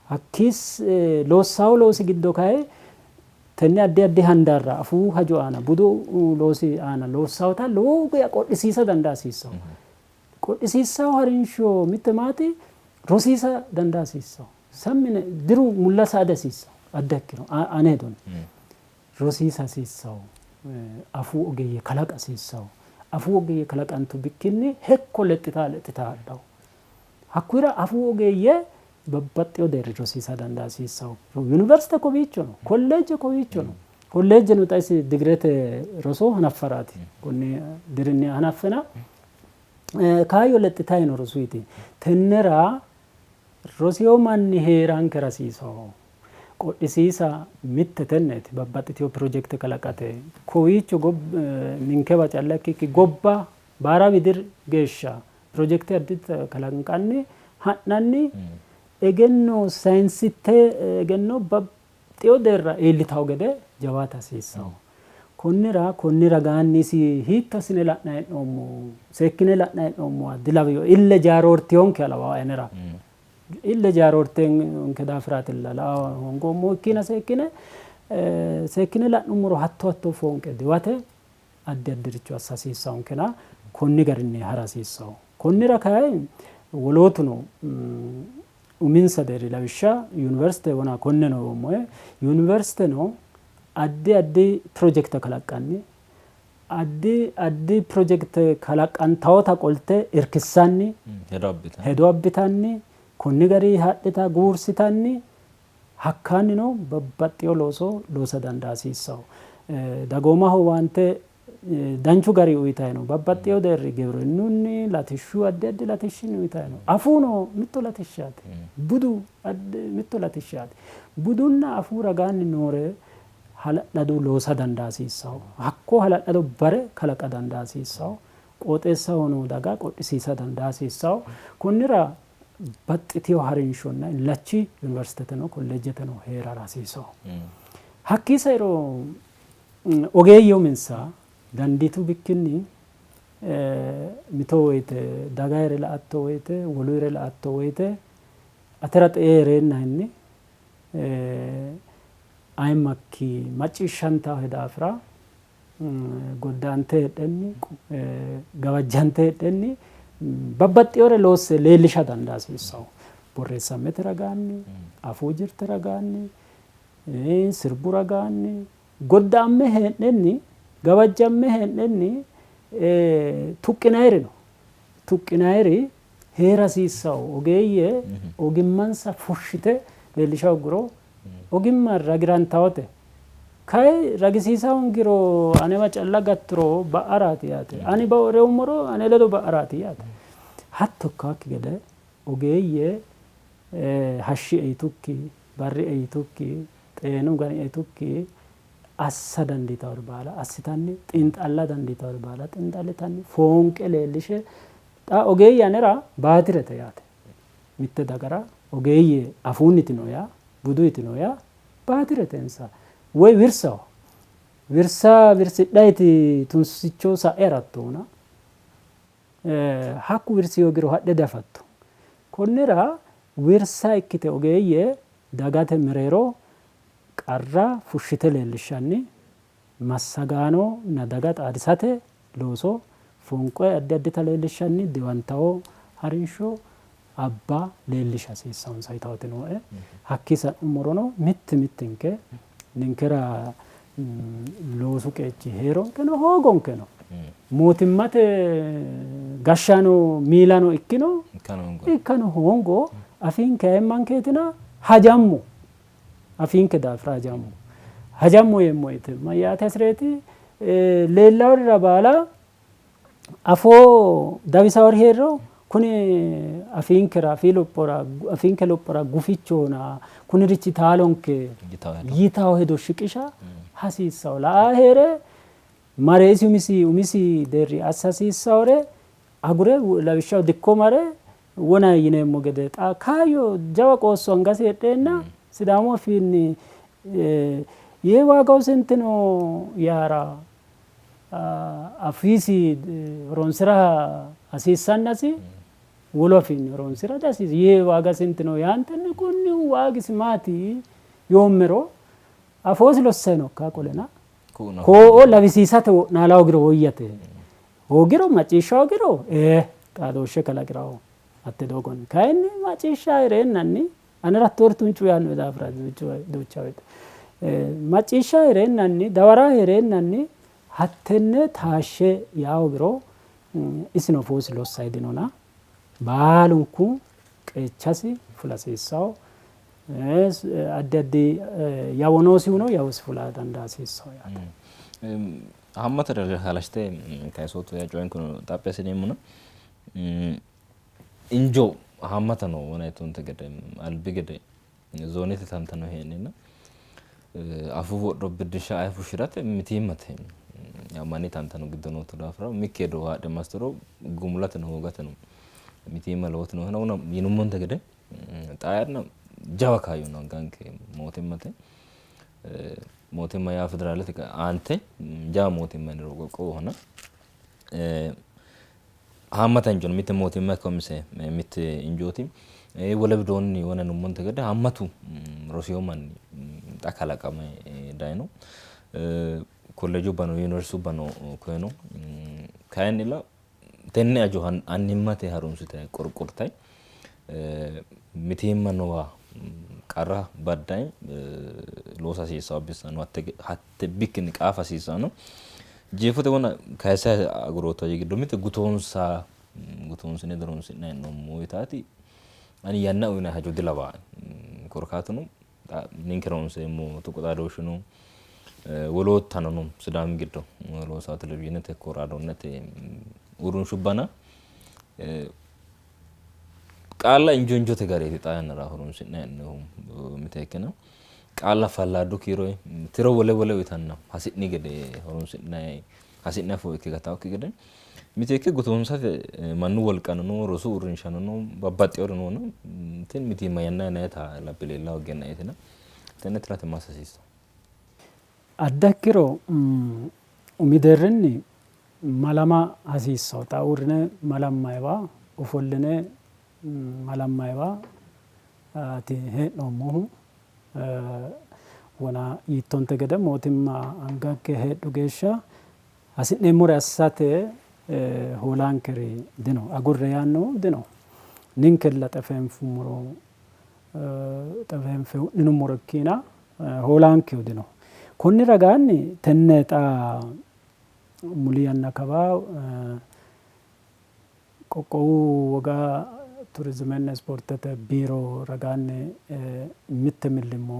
S2: Hakkiis loossawo loosi giddo kayi tenne addi addi handaarra afuu hajo aana budu loosi aana loossawota lowo geya qodhisiisa dandaa hasiissanno. Qodhisiissawo harinsho mitte maati rosiisa dandaa hasiissanno. Sammine diru mulla saa dihasiissanno adda ikkiro ane hedonni. Rosiisa hasiissawo, afuu ogeeyye kalaqa hasiissawo. Afuu ogeeyye kalaqantu bikkinni hekko lexxitaa lexxitaa hadhawo. Hakkuyira afuu ogeeyye babbaxxewo deerri rosiisa dandaa hasiissawo. Yuniversite kowiicho no, kolleejje kowiicho no. Kolleejjeno xa isi digirete roso hanaffaraati konni dirinni hanaffina kaayyo lexxitayi no rosuyti. Tennera rosiwo manni hee'rankera hasiisawo. Qodhisiisa mitte tenneeti, babbaxxitino pirojekte kalaqate. Kowiicho ninkewa calla ikkikki gobba baara widir geeshsha pirojekte addita kalanqanni ha'nanni egenno sayinsitte egenno babbaxxino deerra iillitawo gede jawaata hasiissanno. Konnira konni ragaanni isi hiitto assine la'nanni hee'noommo? Seekkine la'nanni hee'noommoha dilawino. Ille jaaroortinonkeha lawanno anera. Ille jaaroortenke daafiraatilla la"a hoongoommohu. Ikkina seekkine seekkine la'nummoro hatto hatto foonqe diwate addi addiricho assa hasiissawonkena konni garinni hara hasiissawo. Konnira kayi wolootuno uminsa deerri lawishsha yuniversite wona konneno yoommohe yuniversiteno addi addi pirojekte kalaqqanni addi addi pirojekte kalaqantawota qolte irkissanni hedo abbitanni konni gari hadhita guwursitanni hakkaannino babbaxxino looso loosa dandaa hasiissawo. Dagoomaho owaante danchu gari uyitayi no. Babbaxxino deerri gibrinnunni, latishshu addi addi latishshinni uyitayi no. Afuuno mitto latishshaati. Budu mitto latishshaati. Budunna afuu ragaanni noore hala'lado loosa dandaa hasiissawo. Hakko hala'lado bare kalaqa dandaa hasiissawo. Qooxeessaho noo daga qodhisiisa dandaa hasiissawo. Konnira baxxitino harinshonna illachi yuniversiteteno kolleejeteno hee'rara hasiisawo. Hakkii sairo ogeeyye uminsa dandiitu bikkinni mito woyte dagayire la''atto woyte woluyire la''atto woyte atera xe'e hee'reennahenni ayimmakki macciishshantahe daafira goddaante heedhenni gawajjante heedhenni babbaxxinore loosse leellisha dandaa hasiissanno. Borreessammete ragaanni, afuu jirte ragaanni, sirbu ragaanni godda'amme hee'nenni gawajjamme hee'nenni tuqqinayiri no. Tuqqinayiri heera hasiissanno. Ogeeyye ogimmansa fushshite leellisha hogguro ogimma ragirantawote. Kayi ragisiisa hoongiro anewa calla gatturo ba'araati yaate. Ani reyummoro ane ledo ba'araati yaate. Hatto ikkaakki gede ogeeyye hashshi eitukki, barri eitukki, xeenu gani eitukki assa dandiitawori baala assitanni, xiinxalla dandiitawori baala xiinxallitanni, foonqe leellishe xa ogeeyye anera baatirete yaate. Mitte dagara ogeeyye afuunnitino yaa buduyitino yaa baatirete insa woy wirsaho. Wirsa wirsidhayiti tunsicho sa'e harattona hakku wirsi hoogiro hadhe diafatto. Konnira wirsa ikkite ogeeyye dagate mereero qarra fushshite leellishshanni massagaanonna daga xaadisate looso foonqe addi addita leellishshanni diwantawo harinsho abba leellisha hasiissannonsa yitawoti nooe. Hakkii sa'nummorono mitti mittinke ninkera loosu qeechi heeronkeno hoogonkeno mootimmate gashshaano miilano ikkino ikkano hoongo afiinke ayimmankeetina hajammo afiinke daafira hajammo hajammo yeemmo woyte mayyaate hasireeti leellaworira baala afoo dawisawori hee'riro kuni afiinkera afii lophora afiinke lophora gufichohona kunirichi taalonke yitawo hedo shiqisha hasiissawo la''a hee're mare isi umisi umisi deerri assa hasiissawore agure lawishshaho dikko mare wona yineemmo gede xa kaayyo jawa qoosso angasi heedheenna Sidaamu afiinni yee waagaw sintino yaara afiisi horonsira hasiissannasi wolu afiinni horonsira dihasiissanno. Yee waaga sintino yaantenni kunnihu waagisi maati yoommero afoosi lossay nokka qolena koo''o lawisiisate wo'naala hoogiro woyyate. Hoogiro macciishsha hoogiro ee xaadooshshe kalaqirawo hatte doogonni. Kayinni macciishsha hee'reennanni anera hattoori tuncu yaannoe daafira duucha woyte macciishsha hee'reennanni dawara hee'reennanni hattenne taashshe yaa hoogiro isino afoosi lossay dinona baalunku qeechasi fula hasiissawo. Addi addi yawo noosihuno yawosi fula dandaa hasiissawo yaate.
S1: Haammata darga halashte kayisootto yaa coyin kun xaphi assineemmona injo haammata no wona yittonte gede albi gede zoonete tantano hee'neenna afuu wodho biddishsha aye fushshirate mitiimmate manni tantano giddo nootto daafira umikki hedo haadhe massituro gumulateno hoogateno mitiimma lowoti noohena wona yinummonte gede xaa yanna jawa kaayyo no anganke mootimmate mootimma yaa federaalete aante jawa mootimma yiniro qoqqowohona haammata injo no. Mitte mootimma ikka umise mitte injooti. Wole widoonni wona yinummonte gede haammatu rosino manni xa kalaqame dayino. Kolleejubbano yuniversitubbano koyeno kayinnilla tenne hajo annimmate harunsitayi qorqortayi mitiimma noowa qarra baddayi loosa hasiissanno bissa no, hatte bikkinni qaafa hasiissanno. Jeefote wona kayissayi agurootto hajo giddo mitte gutoonsa gutoonsine horonsi'nayi hee'noommo yitaati ani yanna uyinayi hajo dilawaae. Korkaatuno xa ninke ronseemmo tuqu xaadooshshi no, woloottano no Sidaami giddo loosawo televizhiinete ikko raadoonete uurrinshubbana qaalla injo injote garinniiti xaa yannara horonsi'nayi hee'noonnihu miteekkine qaalla fallaaddu kiiro tiro wole wole uyitanna hasi'ni gede horonsi'nayi hasi'ni afoo ikke gatawokki gede miteekke gutoonsate mannu wolqano no, rosu uurrinshano no, babbaxxewori noona tini mitiimma yanna yannayita labbe leella hooggennaeetina tenne tirate ma assa hasiissanno?
S2: Adda ikkiro umi deerrinni malama hasiissanno. Xa uurrine malammayiwa ofolline malammayiwaati hee'noommohu. Wona yiittonte gede mootimma anganke heedhu geeshsha hasi'neemmore assate hoolaankeri dino, agurre yaannohu dino. Ninkella xefeenfummoro xefeenfe hu'ninummoro ikkiina hoolaankehu dino. Konni ragaanni tenne xa muli yanna kawa qoqqowu woga turizimenna ispoortete biiro ragaanni mitte millimmo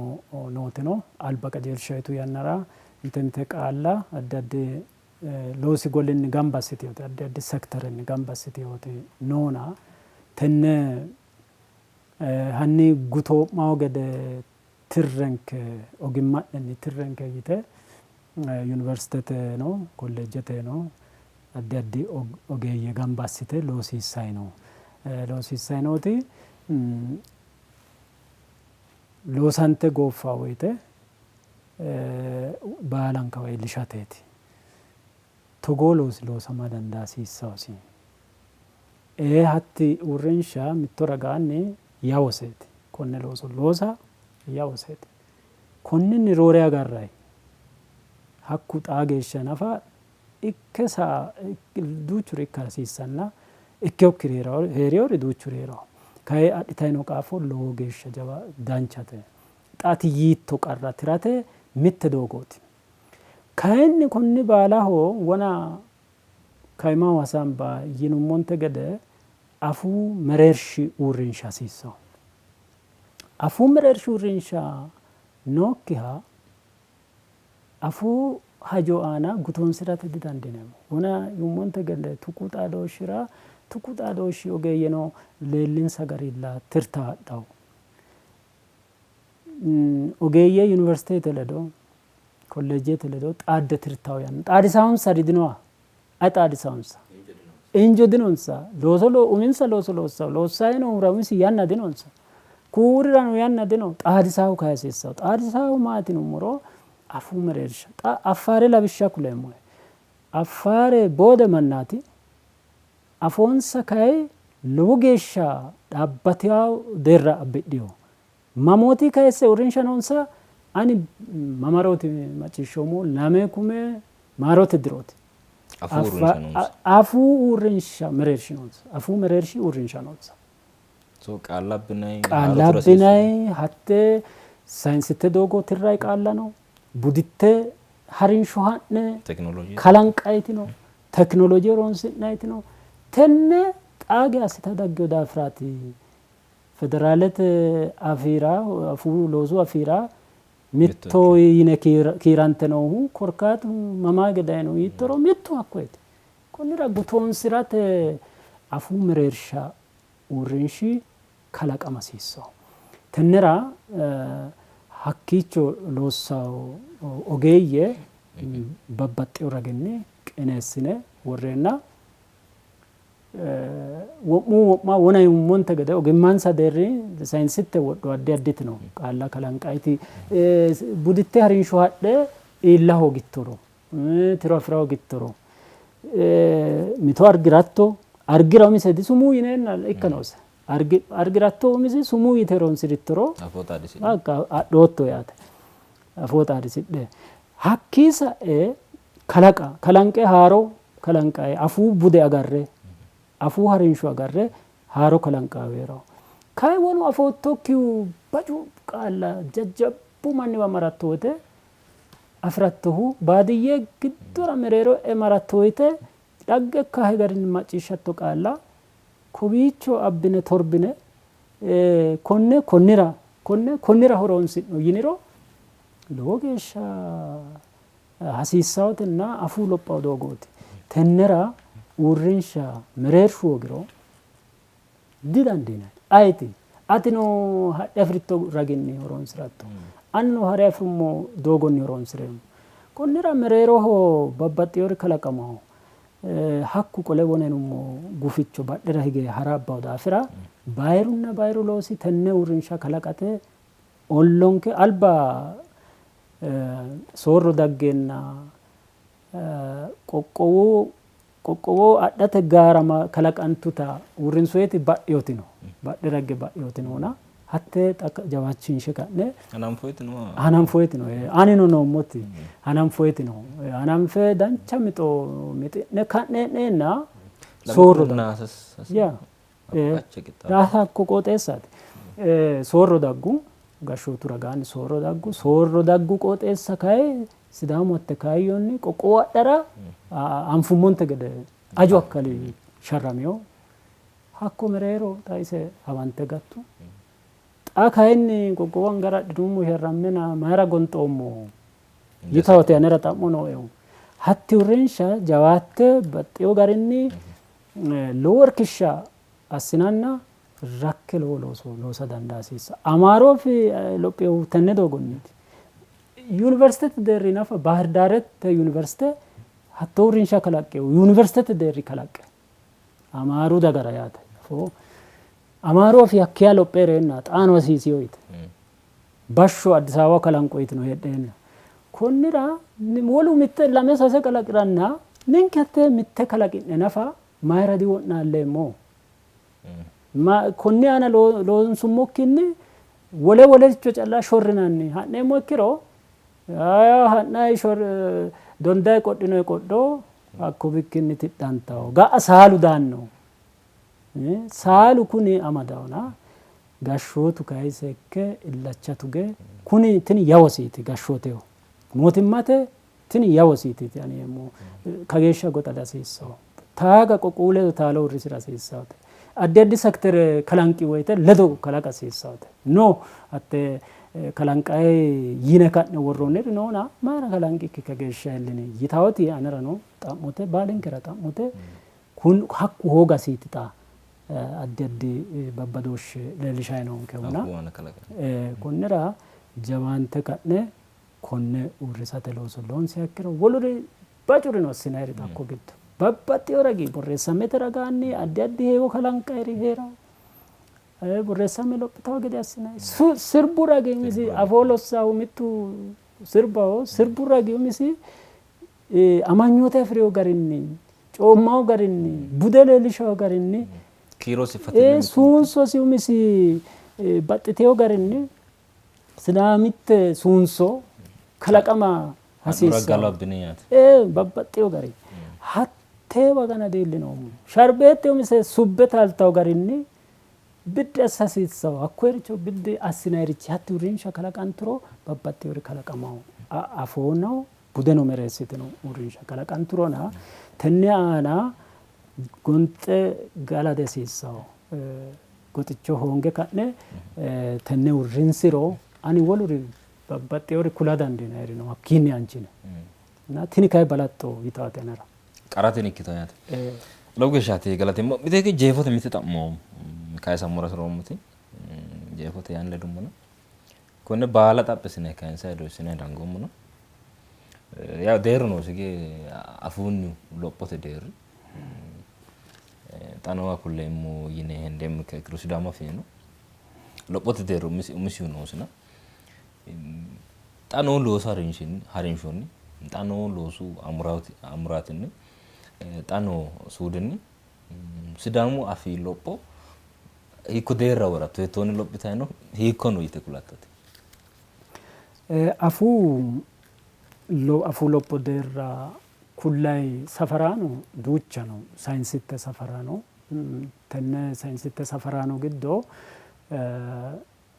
S2: nootino. Alba qajeelsha uyitu yannara mite mite qaalla addi addi loosi golinni gamba assitinoti addi addi sekterenni gamba assitinoti noona tenne hanni gutoo'mawo gede tirrenke ogimma'nenni tirrenke yite yuniversiteteno kolleejjeteno addi addi ogeeyye gamba assite loosiissayi no. Loosiissayi nooti loosante gooffawo woyte baalankawa iillishateeti. Togoo loosi loosama dandaa hasiissawosi. Ee hatti uurrinsha mitto ragaanni yawoseeti. Konne looso loosa yawoseeti. Konninni roore agarrayi. Hakku xaa geeshsha nafa ikke saa duuchuri ikka hasiissanna ikkinokkiri hee'rinori duuchuri hee'rawo. Kayi adhitayi noo qaafo lowo geeshsha jawa danchate. Xa ati yiitto qarra tirate mitte doogooti. Kayinni konni baalaho wona kaimaho hasaamba yinummonte gede afuu mereershi uurrinsha hasiissanno. Afuu mereershi uurrinsha nookkiha afuu hajo aana gutoonsi'rate didandiineemmo. Wona yummonte gede tuqu xaadooshshira tuqu xaadooshshi ogeeyyeno leellinsa garilla tirta hadhanno. Ogeeyye yuniversitete ledo kolleejjete ledo xaadde tirtawo yanna xaadisaawonsari dinowa. Ayi xaadisaawonsa? Injo dinonsa. Looso uminsa looso loossawo. Loossayi noohura umisi yanna dinonsa. Kuurirano yanna dino. Xaadisaahu kayi hasiissawo. Xaadisaahu maati yinummoro afuu mereersha. Xa Affaare lawishsha kuleemmohe. Affaare boode mannaati. Afoonsa kayi lowo geeshsha dhaabbatino deerra abbidhino. Mamooti kayisse uurrinsha noonsa? Ani mamarooti macciishshoommohu 2000 maarote dirooti.
S1: Afuu uurrinsha noonsa?
S2: Afuu uurrinsha mereershi noonsa. Afuu mereershi uurrinsha noonsa.
S1: So qaalla abbinayi,
S2: Qaalla abbinayi, hatte sayinsitte doogo tirrayi qaalla no, buditte harinsho ha'ne kalanqayiti no, tekinoloje horonsi'nayiti no. Tenne xaa geya assita daggino daafiraati Federaalete afiira, afuu loosu afiira mitto yine kiirante noohu korkaatu mamaa hige dayino yiittoro mittu hakkoyeti. Konnira gutoonsi'rate afuu mereersha uurrinshi kalaqama hasiissanno. Tennera hakkiicho loossanno ogeeyye babbaxxino raginni qineessine worreenna wo'mu wo'ma wona yummonte gede ogimmansa deerri sayinsitte wodho addi additi no. Qaalla kalanqayti buditte harinsho hadhe iilla hoogittoro, tiro afi'ra hoogittoro, mito argiratto, argira umise disumuu yineenna ikka noose. Argiratto umisi sumuu yite horonsirittoro bakka adhootto yaate. Afoo xaadisidhe. Hakkii sa'e kalaqa kalanqe haaro kalanqaye afuu bude agarre afuu harinsho agarre haaro kalanqaaweero. Kayi wolu afoottokkihu bacu qaalla jajjabbu manniwa maratto woyte afirattohu baadiyye giddora mereero e'e maratto woyte dhagge ikkahe garinni macciishshatto qaalla kowiicho abbine torbine konne konnira konne konnira horoonsi'no yiniro lowo geeshsha hasiissawotenna afuu lophawo doogooti. Tennera uurrinsha mereershu hoogiro didandiinanni. Ayeti atino hadhe afiritto raginni horoonsi'ratto, anino hare afirummo doogonni horoonsi'reemmo. Konnira mereeroho babbaxxinori kalaqamaho. Hakku qole wonenummo guficho badhera hige hara abbawo daafira bayirunna bayiru loosi tenne uurrinsha kalaqate ollonke alba soorro daggeenna qoqqowu qoqqowo adhate gaarama kalaqantuta uurrinsoyeti badhiyotino badhera higge badhiyotinona hatte xa jawaachinshe ka'ne hananfoyetino anino noommoti hananfoyetino hananfe dancha mixo mixi'ne ka'ne hee'neenna soorro ya hakko qooxeessaati soorro daggu gashshootu ragaanni soorro daggu soorro daggu qooxeessa kayi Sidaamu hatte kaayyonni qoqqowo adhara anfummonte gede aju akkali sharramino. Hakko mereero xa ise hawante gattu. Xa kayinni qoqqowo angara adhinummo sharrammena mayira gonxoommo yitawote anera xa'mo nooehu. Hatti uurrinsha jawaatte baxxeewo garinni lowo irkishsha assinanna rakke lowo looso loosa dandaa hasiissa. Amaaru afii lophinohu tenne doogonniiti. Yuniversitete deerri nafa Bahirdaarete yuniversite hattoo uurrinsha kalaqqino. Yuniversitete deerri kalaqqe Amaaru dagara yaate. Amaaru afii hakkiya lophe hee'reenna xaano hasiisino yite. Bashsho Addis Ababaho kalanqo yitino heedheenna. Konnira wolu mitte lame sase kalaqiranna ninke hatte mitte kalaqi'ne nafa mayira diwo'naalleemmo? Konni aana loonsummokkinni wole wolericho calla shorrinanni ha'neemmo ikkiro ha'nayi dondayi qodhinoyi qodho hakko bikkinni tidhantawo. Ga'a saalu daanno. Saalu kuni amadawona gashshootu kayi seekke illacha tuge kuni tini yawosiiti gashshooteho. Mootimmate tini yawosiiti ani yeemmohu. Kageeshsha goxa dihasiissawo. Taaga qoqqowu ledo taalo uurrisira hasiissawote. Addi addi sektere kalanqi woyte ledo kalaqa hasiissawote. No hatte kalanqayi yine ka'ne worroonniri noona mayira kalanqikki kageeshsha iillini yitawoti anerano xa'mote baalinkera xa'mote. Kun hakku hoogasiiti xa addi addi babbadooshshe leellishayi noonkehuna. Konnira jawaante ka'ne konne uurrisate looso loonsiha ikkiro woluri bacurino assinayiri hakko giddo babbaxxino ragi borreessammete ragaanni addi addi heewo kalanqayiri hee'ra borreessamme lophitawo gede assinayi sirbu ragi umisi afoo lossahu mittu sirbaho sirbu ragi umisi amanyoote afi'rino garinni coommawo garinni bude leellishawo garinni
S1: Kiirosi fatilli
S2: suunsosi umisi baxxitewo garinni Sidaamitte suunso kalaqama hasiissanno. Babbaxxewo garinni hatteewa gana diillinoommo. Sharbeette umise subbe taaltawo garinni biddi assa hasiissawo. Hakkoyericho biddi assinayirichi hatti uurrinsha kalaqanturo babbaxxewori kalaqamawo. Afoono budeno mereessitino uurrinsha kalaqanturona tenne aana gonxe gala dihasiissawo. Goxicho hoonge ka'ne tenne uurrinsiro ani woluri babbaxxewori kula dandiinayiri no hakkiinni aanchine. Na tini kayi balaxxo yitaate anera.
S1: Qara tini ikkito yaate. Lowo geeshshaati galateemmo. Miteekke jeefote mitte xa'mo kayisammora hasi'roommoti jeefote yaanni ledummona konne baala xaphisine kayinse doyissine dangoommona yaw deerru noosi afuunni lophote deerri Xa noowa kulleemmo yine hendeemmokkiha ikkiro Sidaamu afiino lophote deerri umisihu noosina xa noo loosu harinshonni xa noo loosu amuraatinni xa noo suudinni Sidaamu afii lopho Hiikko deerra woratto, hiittoonni lophitayi no, hiikko no yite kulattote?
S2: Afuu lopho deerra kullayi safaraano duucha no, sayinsitte safaraano. Tenne sayinsitte safaraano giddo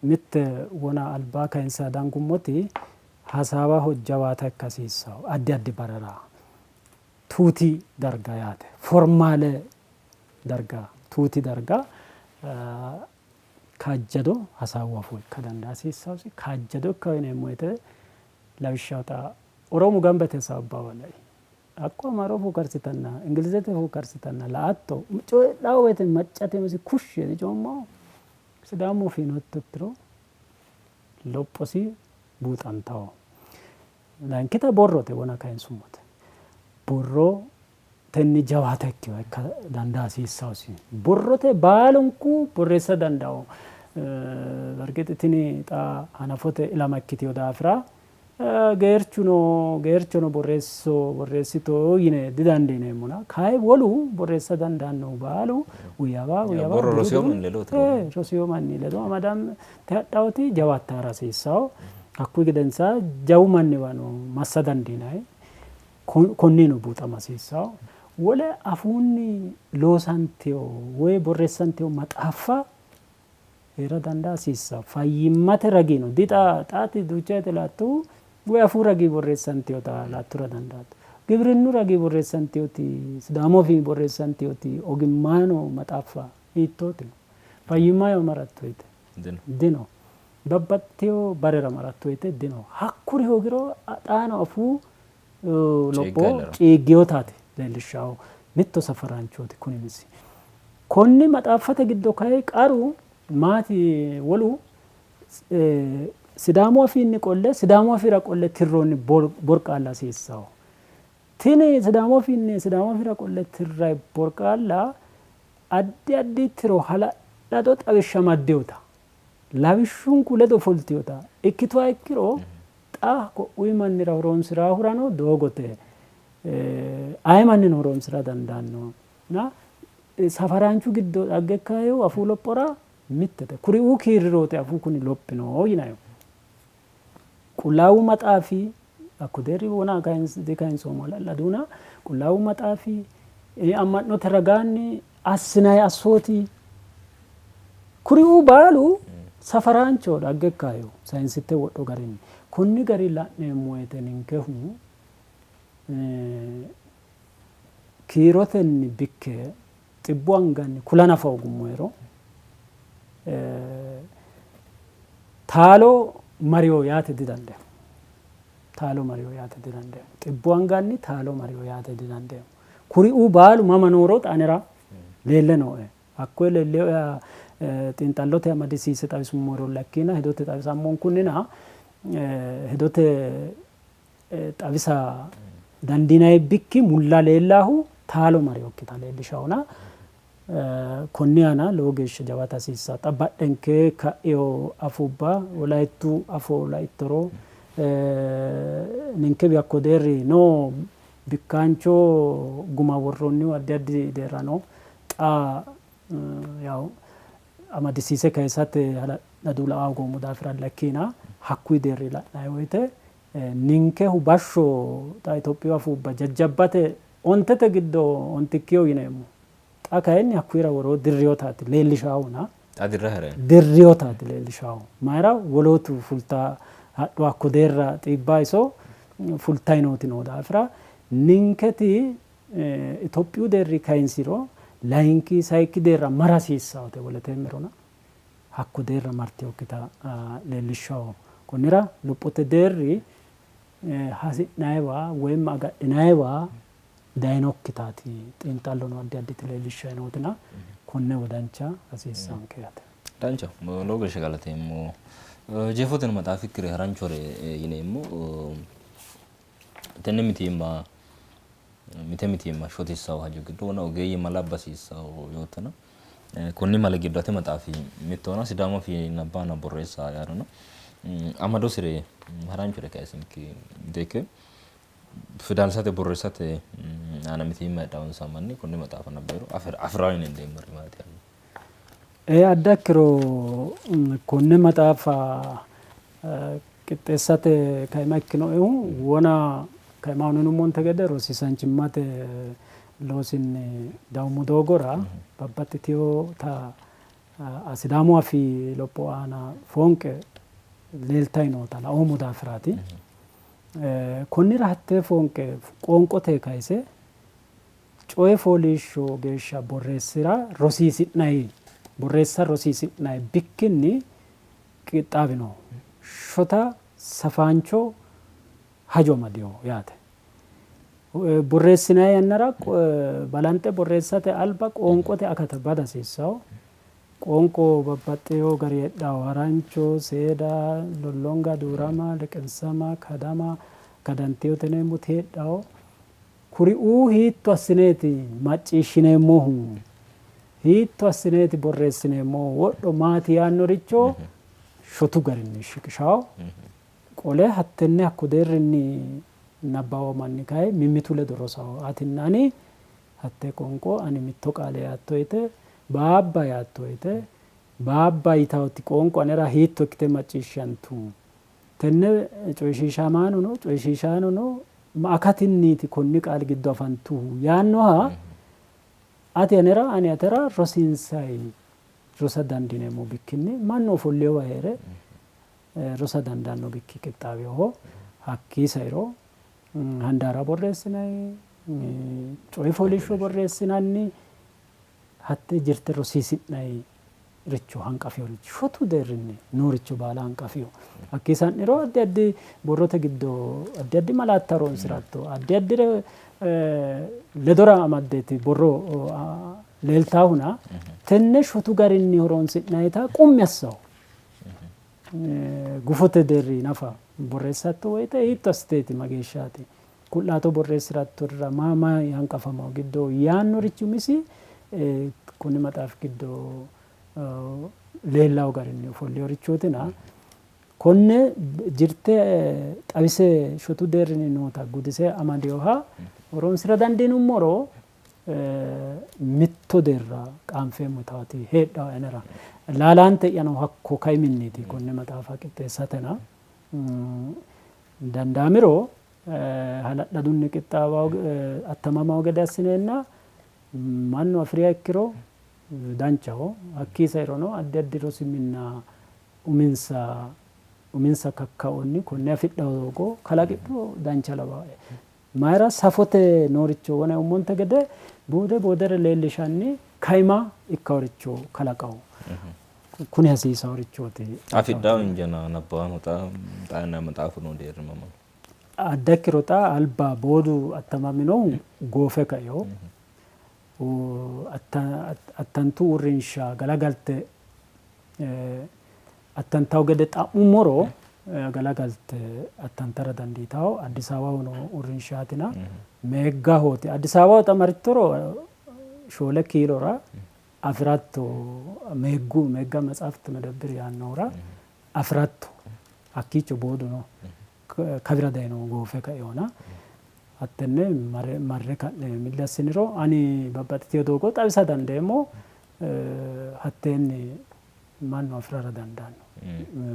S2: mitte wona alba kayinsa dangummoti hasaawaho jawaata ikka hasiissawo addi addi barera tuuti darga yaate, formaale darga tuuti darga kaajjado hasaawu afoo ikka dandaa hasiissawusi. Kaajjado ikka yineemmo woyte lawishshaho xa Oromo gamba yite hasaabbawa lai, hakko Amaaru afoo karsitanna Ingilizete afoo karsitanna la''atto, coyidhawo woyte maccate umisi kushshi yee dicoommawo. Sidaamu afiino hatto ikkiro lophosi buuxantawo. Layinkita borrote wona kayinsummote, borro tenni jawaata ikkiwa ikka dandaa hasiissawusi. Borrote baalunku borreessa dandawo. Bargixi tini xa hanafote ilama ikkitino daafira geerchuno geerchono borreesso borreessito yine didandiineemmona, kayi wolu borreessa dandaannohu baalu uyaba uyaba
S1: borro rosiyo manni ledo
S2: rosiyo manni ledo amadante hadhawoti jawaattara hasiissawo. Hakkuyi gedensaa jawu manniwano massa dandiinayi, konnino buuxama hasiissawo. Wole afuunni loosanteyo woy borreessanteyo maxaaffa heera dandaa hasiissawo. Fayyimmate ragino dixa xaati duucha woyte laattohu woy afuu ragi borreessanteyota laattora dandaatto. Gibirinnu ragi borreessanteyoti, Sidaamu afii borreessanteyoti ogimmaano maxaaffa hiittooti no? Fayyimmayo maratto woyte dino. Babbaxxiteyo barera maratto woyte dino. Hakkuri hoogiro xaano afuu lopho ciiggiyotaati leellishshawo. Mitto safaraanchooti kuni misi. Konni maxaaffate giddo kayi qaru maati wolu Sidaamu afiinni qolle Sidaamu afiira qolle tirroonni borqaalla hasiissawo. Tini Sidaamu afiinni Sidaamu afiira qolle tirrayi borqaalla addi addi tiro hala'lado xawishsha amaddinota lawishshunku ledo fultinota ikkituha ikkiro xa ko'uyi mannira horoonsiraahurano doogote aye mannino horoonsira dandaanno. Na safaraanchu giddo dhagge ikkayo afuu lophora mittete. Kuriuu kiirrirooti afuu kuni lophino yinayihu. Qullaawu Maxaafi hakko deerri wona dikayinsoommo hala'laduna, Qullaawu Maxaafi amma'note ragaanni assinayi assooti kuriuu baalu safaraancho dhagge ikkayo sayinsitte wodho garinni. Konni gari la'neemmo woyte ninkehu kiirotenni bikke xibbu anganni kula nafa hoogummohero taalo mariyo yaate didandeemmo. Taalo mariyo yaate didandeemmo. Xibbu anganni taalo mariyo yaate didandeemmo. Kuriuu baalu mama nooro xa anera leelle nooe. Hakkoye leelleoeha xiinxallote amadisiise xawisummorolla ikkiina hedote xawisammonkunnina hedote xawisa dandiinanni bikki mulla leellahu taalo mariyokkita leellishahona konni aana lowo geeshsha jawaata hasiissanno. Xa badhenke ka'ino afuubba Wolayittu afoo laittoro ninkewi hakko deerri no, bikkaancho guma worroonnihu addi addi deerra no. Xa yaw amadisiise kayisate hala'ladu la''a hoogoommo daafiralla ikkiina hakkuyi deerri la'nanni woyte ninkehu bashsho xa Itophiyu afuubba jajjabbate ontete giddo ontikkiho yineemmo. Xa kayinni hakkuyira woroo dirriyotaati leellishahuna.
S1: Xa dirra hee'reenna.
S2: Dirriyotaati leellishahu. Mayira wolootu fulta hadhu hakko deerra xiibba iso fultayi nooti noo daafira ninketi Itophiyu deerri kayinsiro layinki sayikki deerra mara hasiissawote woleteemmerona hakko deerra martinokkita leellishshawo. Konnira lophote deerri hasi'nayiwa woyim agadhinayiwa dayinokkitaati xiinxallono addi additi leellishshayi nootina konne wodancha hasiissanke yaate.
S1: Dancha, lowo geeshsha galateemmo. Jeefoteno maxaafikkire haranchore yineemmo. Tenne mitiimma mite mitiimma shotissawo hajo giddo wona ogeeyye mala abba hasiissawo yoottona. Konni mali giddo ate maxaafi mittohona Sidaamu afii nabbawanna borreessa yaannono amadosire haranchore kayisinki dekke fidalsate borreessate aana mitiimma heedhawonsa manni konne maxaafa nabbawiro afi'rawo yine hendeemmori maati?
S2: Adda ikkiro konne maxaafa qixxeessate kaima ikkinoehu wona kaima hunummonte gede rosiisaanchimmate loosinni dawummo doogora babbaxxiteyoota Sidaamu afii lopho aana foonqe leeltayi noota laoommo daafiraati. Konnira hattee foonqe qoonqote kayise coye fooliishsho geeshsha borreessira rosiisi'nayi borreessa rosiisi'nayi bikkinni qixxaawinoho. Shota safaancho hajo amadinoho yaate. Borreessinayi yannara balanxe borreessate alba qoonqote akata bada hasiissawo. Qoonqo babbaxxeyo gari heedhawo. Harancho, seeda, lollonga, duurama, liqinsama, kadama, kadanteyote yineemmoti heedhawo. Kuriuu hiitto assineeti macciishshineemmohu? Hiitto assineeti borreessineemmohu? Wodho maati yaannoricho shotu garinni shiqishawo. Qole hattenne hakko deerrinni nabbawa manni kayi mimmitu ledo rosawo. Atinna ani hatte qoonqo ani mitto qaale yaatto woyte baabba yaatto woyte baabba yitawoti qoonqo anera hiitto ikkite macciishshantu? Tenne coyishiishamaanono coyishiishaanono ma akatinniiti konni qaali giddo afantuhu yaannoha ati anera ani atera rosiinsayi rosa dandiineemmo bikkinni mannu ofolleyowa hee're rosa dandaanno bikki qixxaaweyoho. Hakkii sairo handaara borreessinayi, coyi fooliishsho borreessinanni, hatte jirte rosiisi'nayi richo hanqafiyoricho shotu deerrinni nooricho baala hanqafiyo. Hakkii sa'niro addi addi borrote giddo addi addi malaatta horonsi'ratto, addi addire ledora amaddeeti borro leeltaahuna tenne shotu garinni horonsi'nayita qummi assawo. Gufote deerri nafa borreessatto woyte hiitto assiteeti mageeshshaati ku'laato borreessi'rattorira maa maa hanqafamawo giddo yaannorichi umisi konni maxaafi giddo leellawo garinni ofolleyorichootina konne jirte xawise shotu deerrinni noota gudise amadeyoha horonsira dandiinummoro mitto deerra qaanfeemmo yitaati heedhawo anera. Laalaante'yano hakko kaiminniiti konne maxaafa qixxeessatena dandaamiro hala'ladunni qixxaawawo attamamawo gede assineenna mannu afiriha ikkiro danchaho. Hakkii sairono addi addi rosi minna uminsa uminsa kakkaonni konne afidhawo doogo kalaqidhuro dancha lawae. Mayira safote nooricho wona ummonte gede boode boodere leellishanni kaima ikkaworicho kalaqawo. Kuni hasiisaworichooti.
S1: Afidhawo injana nabbawaano xa xaa yannara maxaafu noo deerri mama no?
S2: Adda ikkiro xa alba boodu attamaminohu goofe kaino. Attantu uurrinsha galagalte attantawo gede xa'mummoro galagalte attantara dandiitawo. Addis Ababaho noo uurrinshaatina meeggahooti. Addis Ababaho xa marittoro 4 kiilora afiratto meeggu meegga metsaafti medebbir yaannohura afiratto. Hakkiicho boodu no. Kawira dayino goofe kaeona hattenne marre ka'ne milli assiniro ani babbaxxitino doogo xawisa dandeemmo. Hatteenni mannu afirara dandaanno.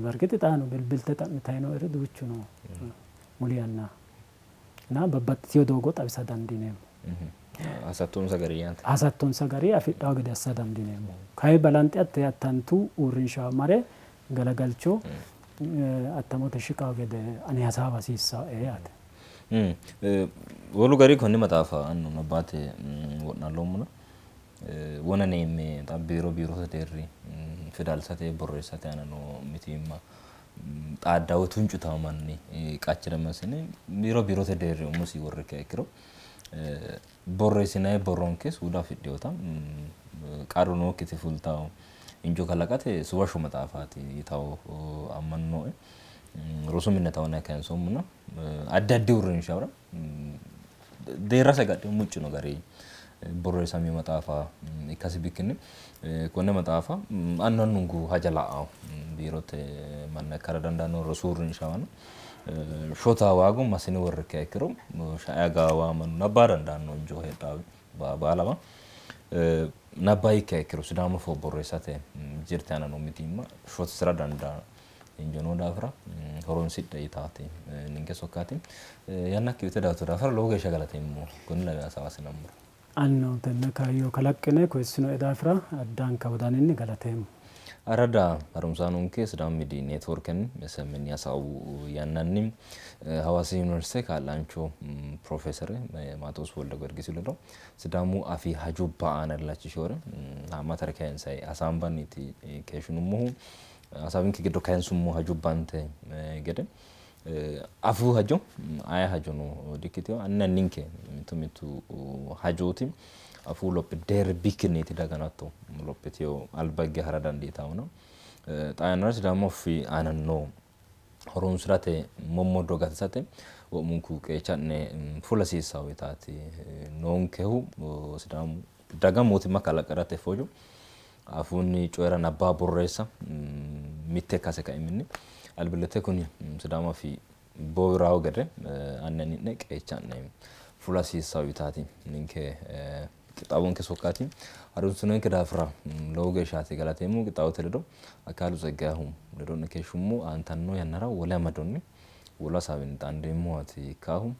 S2: Bargixi xaano bilbilte xa'mitanni nooeri duuchu no muli yanna na babbaxxitino doogo xawisa dandiineemmo.
S1: Hasattonsa gari yaate.
S2: Hasattonsa gari afidhawo gede assa dandiineemmo. Kayi balanxe hatte attantu uurrinshawa mare galagalcho attamote shiqawo gede ani hasaawa hasiissae yaate.
S1: Wolu gari konni maxaafa annu nabbawate wo'naaloommona wona neemme xa biiro biirote deerri fidalsate borreessate aana noo mitiimma xaaddawo tuncu tawo manni qachira massine biiro biirote deerri umosi worrikkiha ikkiro borreessinayi borronke suuda afidhinota qarru nookkiti fultawo injo kalaqate suwashsho maxaafaati yitawo ammano nooe. Rosu minna tawona kayinsommona addi addi uurrinshara deerrase agadhino muccino gari borreessamino maxaafa ikkasi bikkinni konne maxaafa annu annunku haja la'awo biirote manna ikkara dandaanno rosu uurrinshawano shota waagu massine worrikkiha ikkiro shae agaawa mannu nabbawa dandaanno injo heedhawo baalawa. Nabbawi ikkiro Sidaamu Afoo borreessate jirte aana noo mitiimma shotisira dandaa injo noo daafira horonsidhe yitaati ninke sokkaati. Yannakki uyite dayotto daafira lowo geeshsha galateemmo konni lawe hasaawa assinammora.
S2: Anino tenne kaayyo kalaqqine koyissinoe daafira addanka wodaninni galateemmo.
S1: Arada harunsaanonke Sidaamu Miidiyi Neetworkenni SMN hasaawu yannanni Hawaasi Yuniversite kaa'laancho Pirofeesere Maatoos Wolde Gorgisi ledo Sidaamu afii hajubba aana illachishewore haammatare kayinsayi hasaambanniiti keeshshinummohu. Hasaawinke giddo kayinsummo hajubbante gede afuu hajo aye hajono dikkitino, anni anninke mittu mittu hajooti. Afuu lophi deerri bikkinniiti dagano hatto lophiteyo alba higge hara dandiitawona xaa yannara Sidaamu afii aana noo horonsirate mommoddo gatisate wo'munku qeecha'ne fula hasiissawo yitaati noonkehu. Sidaamu daga mootimma kalaqirate fojo afuunni coyi'ra nabbawa borreessa mitte ikkase kaiminni albillitte kuni Sidaamu afii bowirawo gede anni anni'ne qeecha'ne fula hasiissawo yitaati ninke qixxaawonke sokkaati. Harunsinonke daafira lowo geeshshaati galateemmo. Qixxaawote ledo Akaalu Tseggayehu ledo'ne keeshshummo. Aantanno yannara wole amadonni wolu hasaawinni xaandeemmowaati ikkaahu.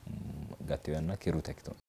S1: Gattiyo yanna keeru ikkito'ne.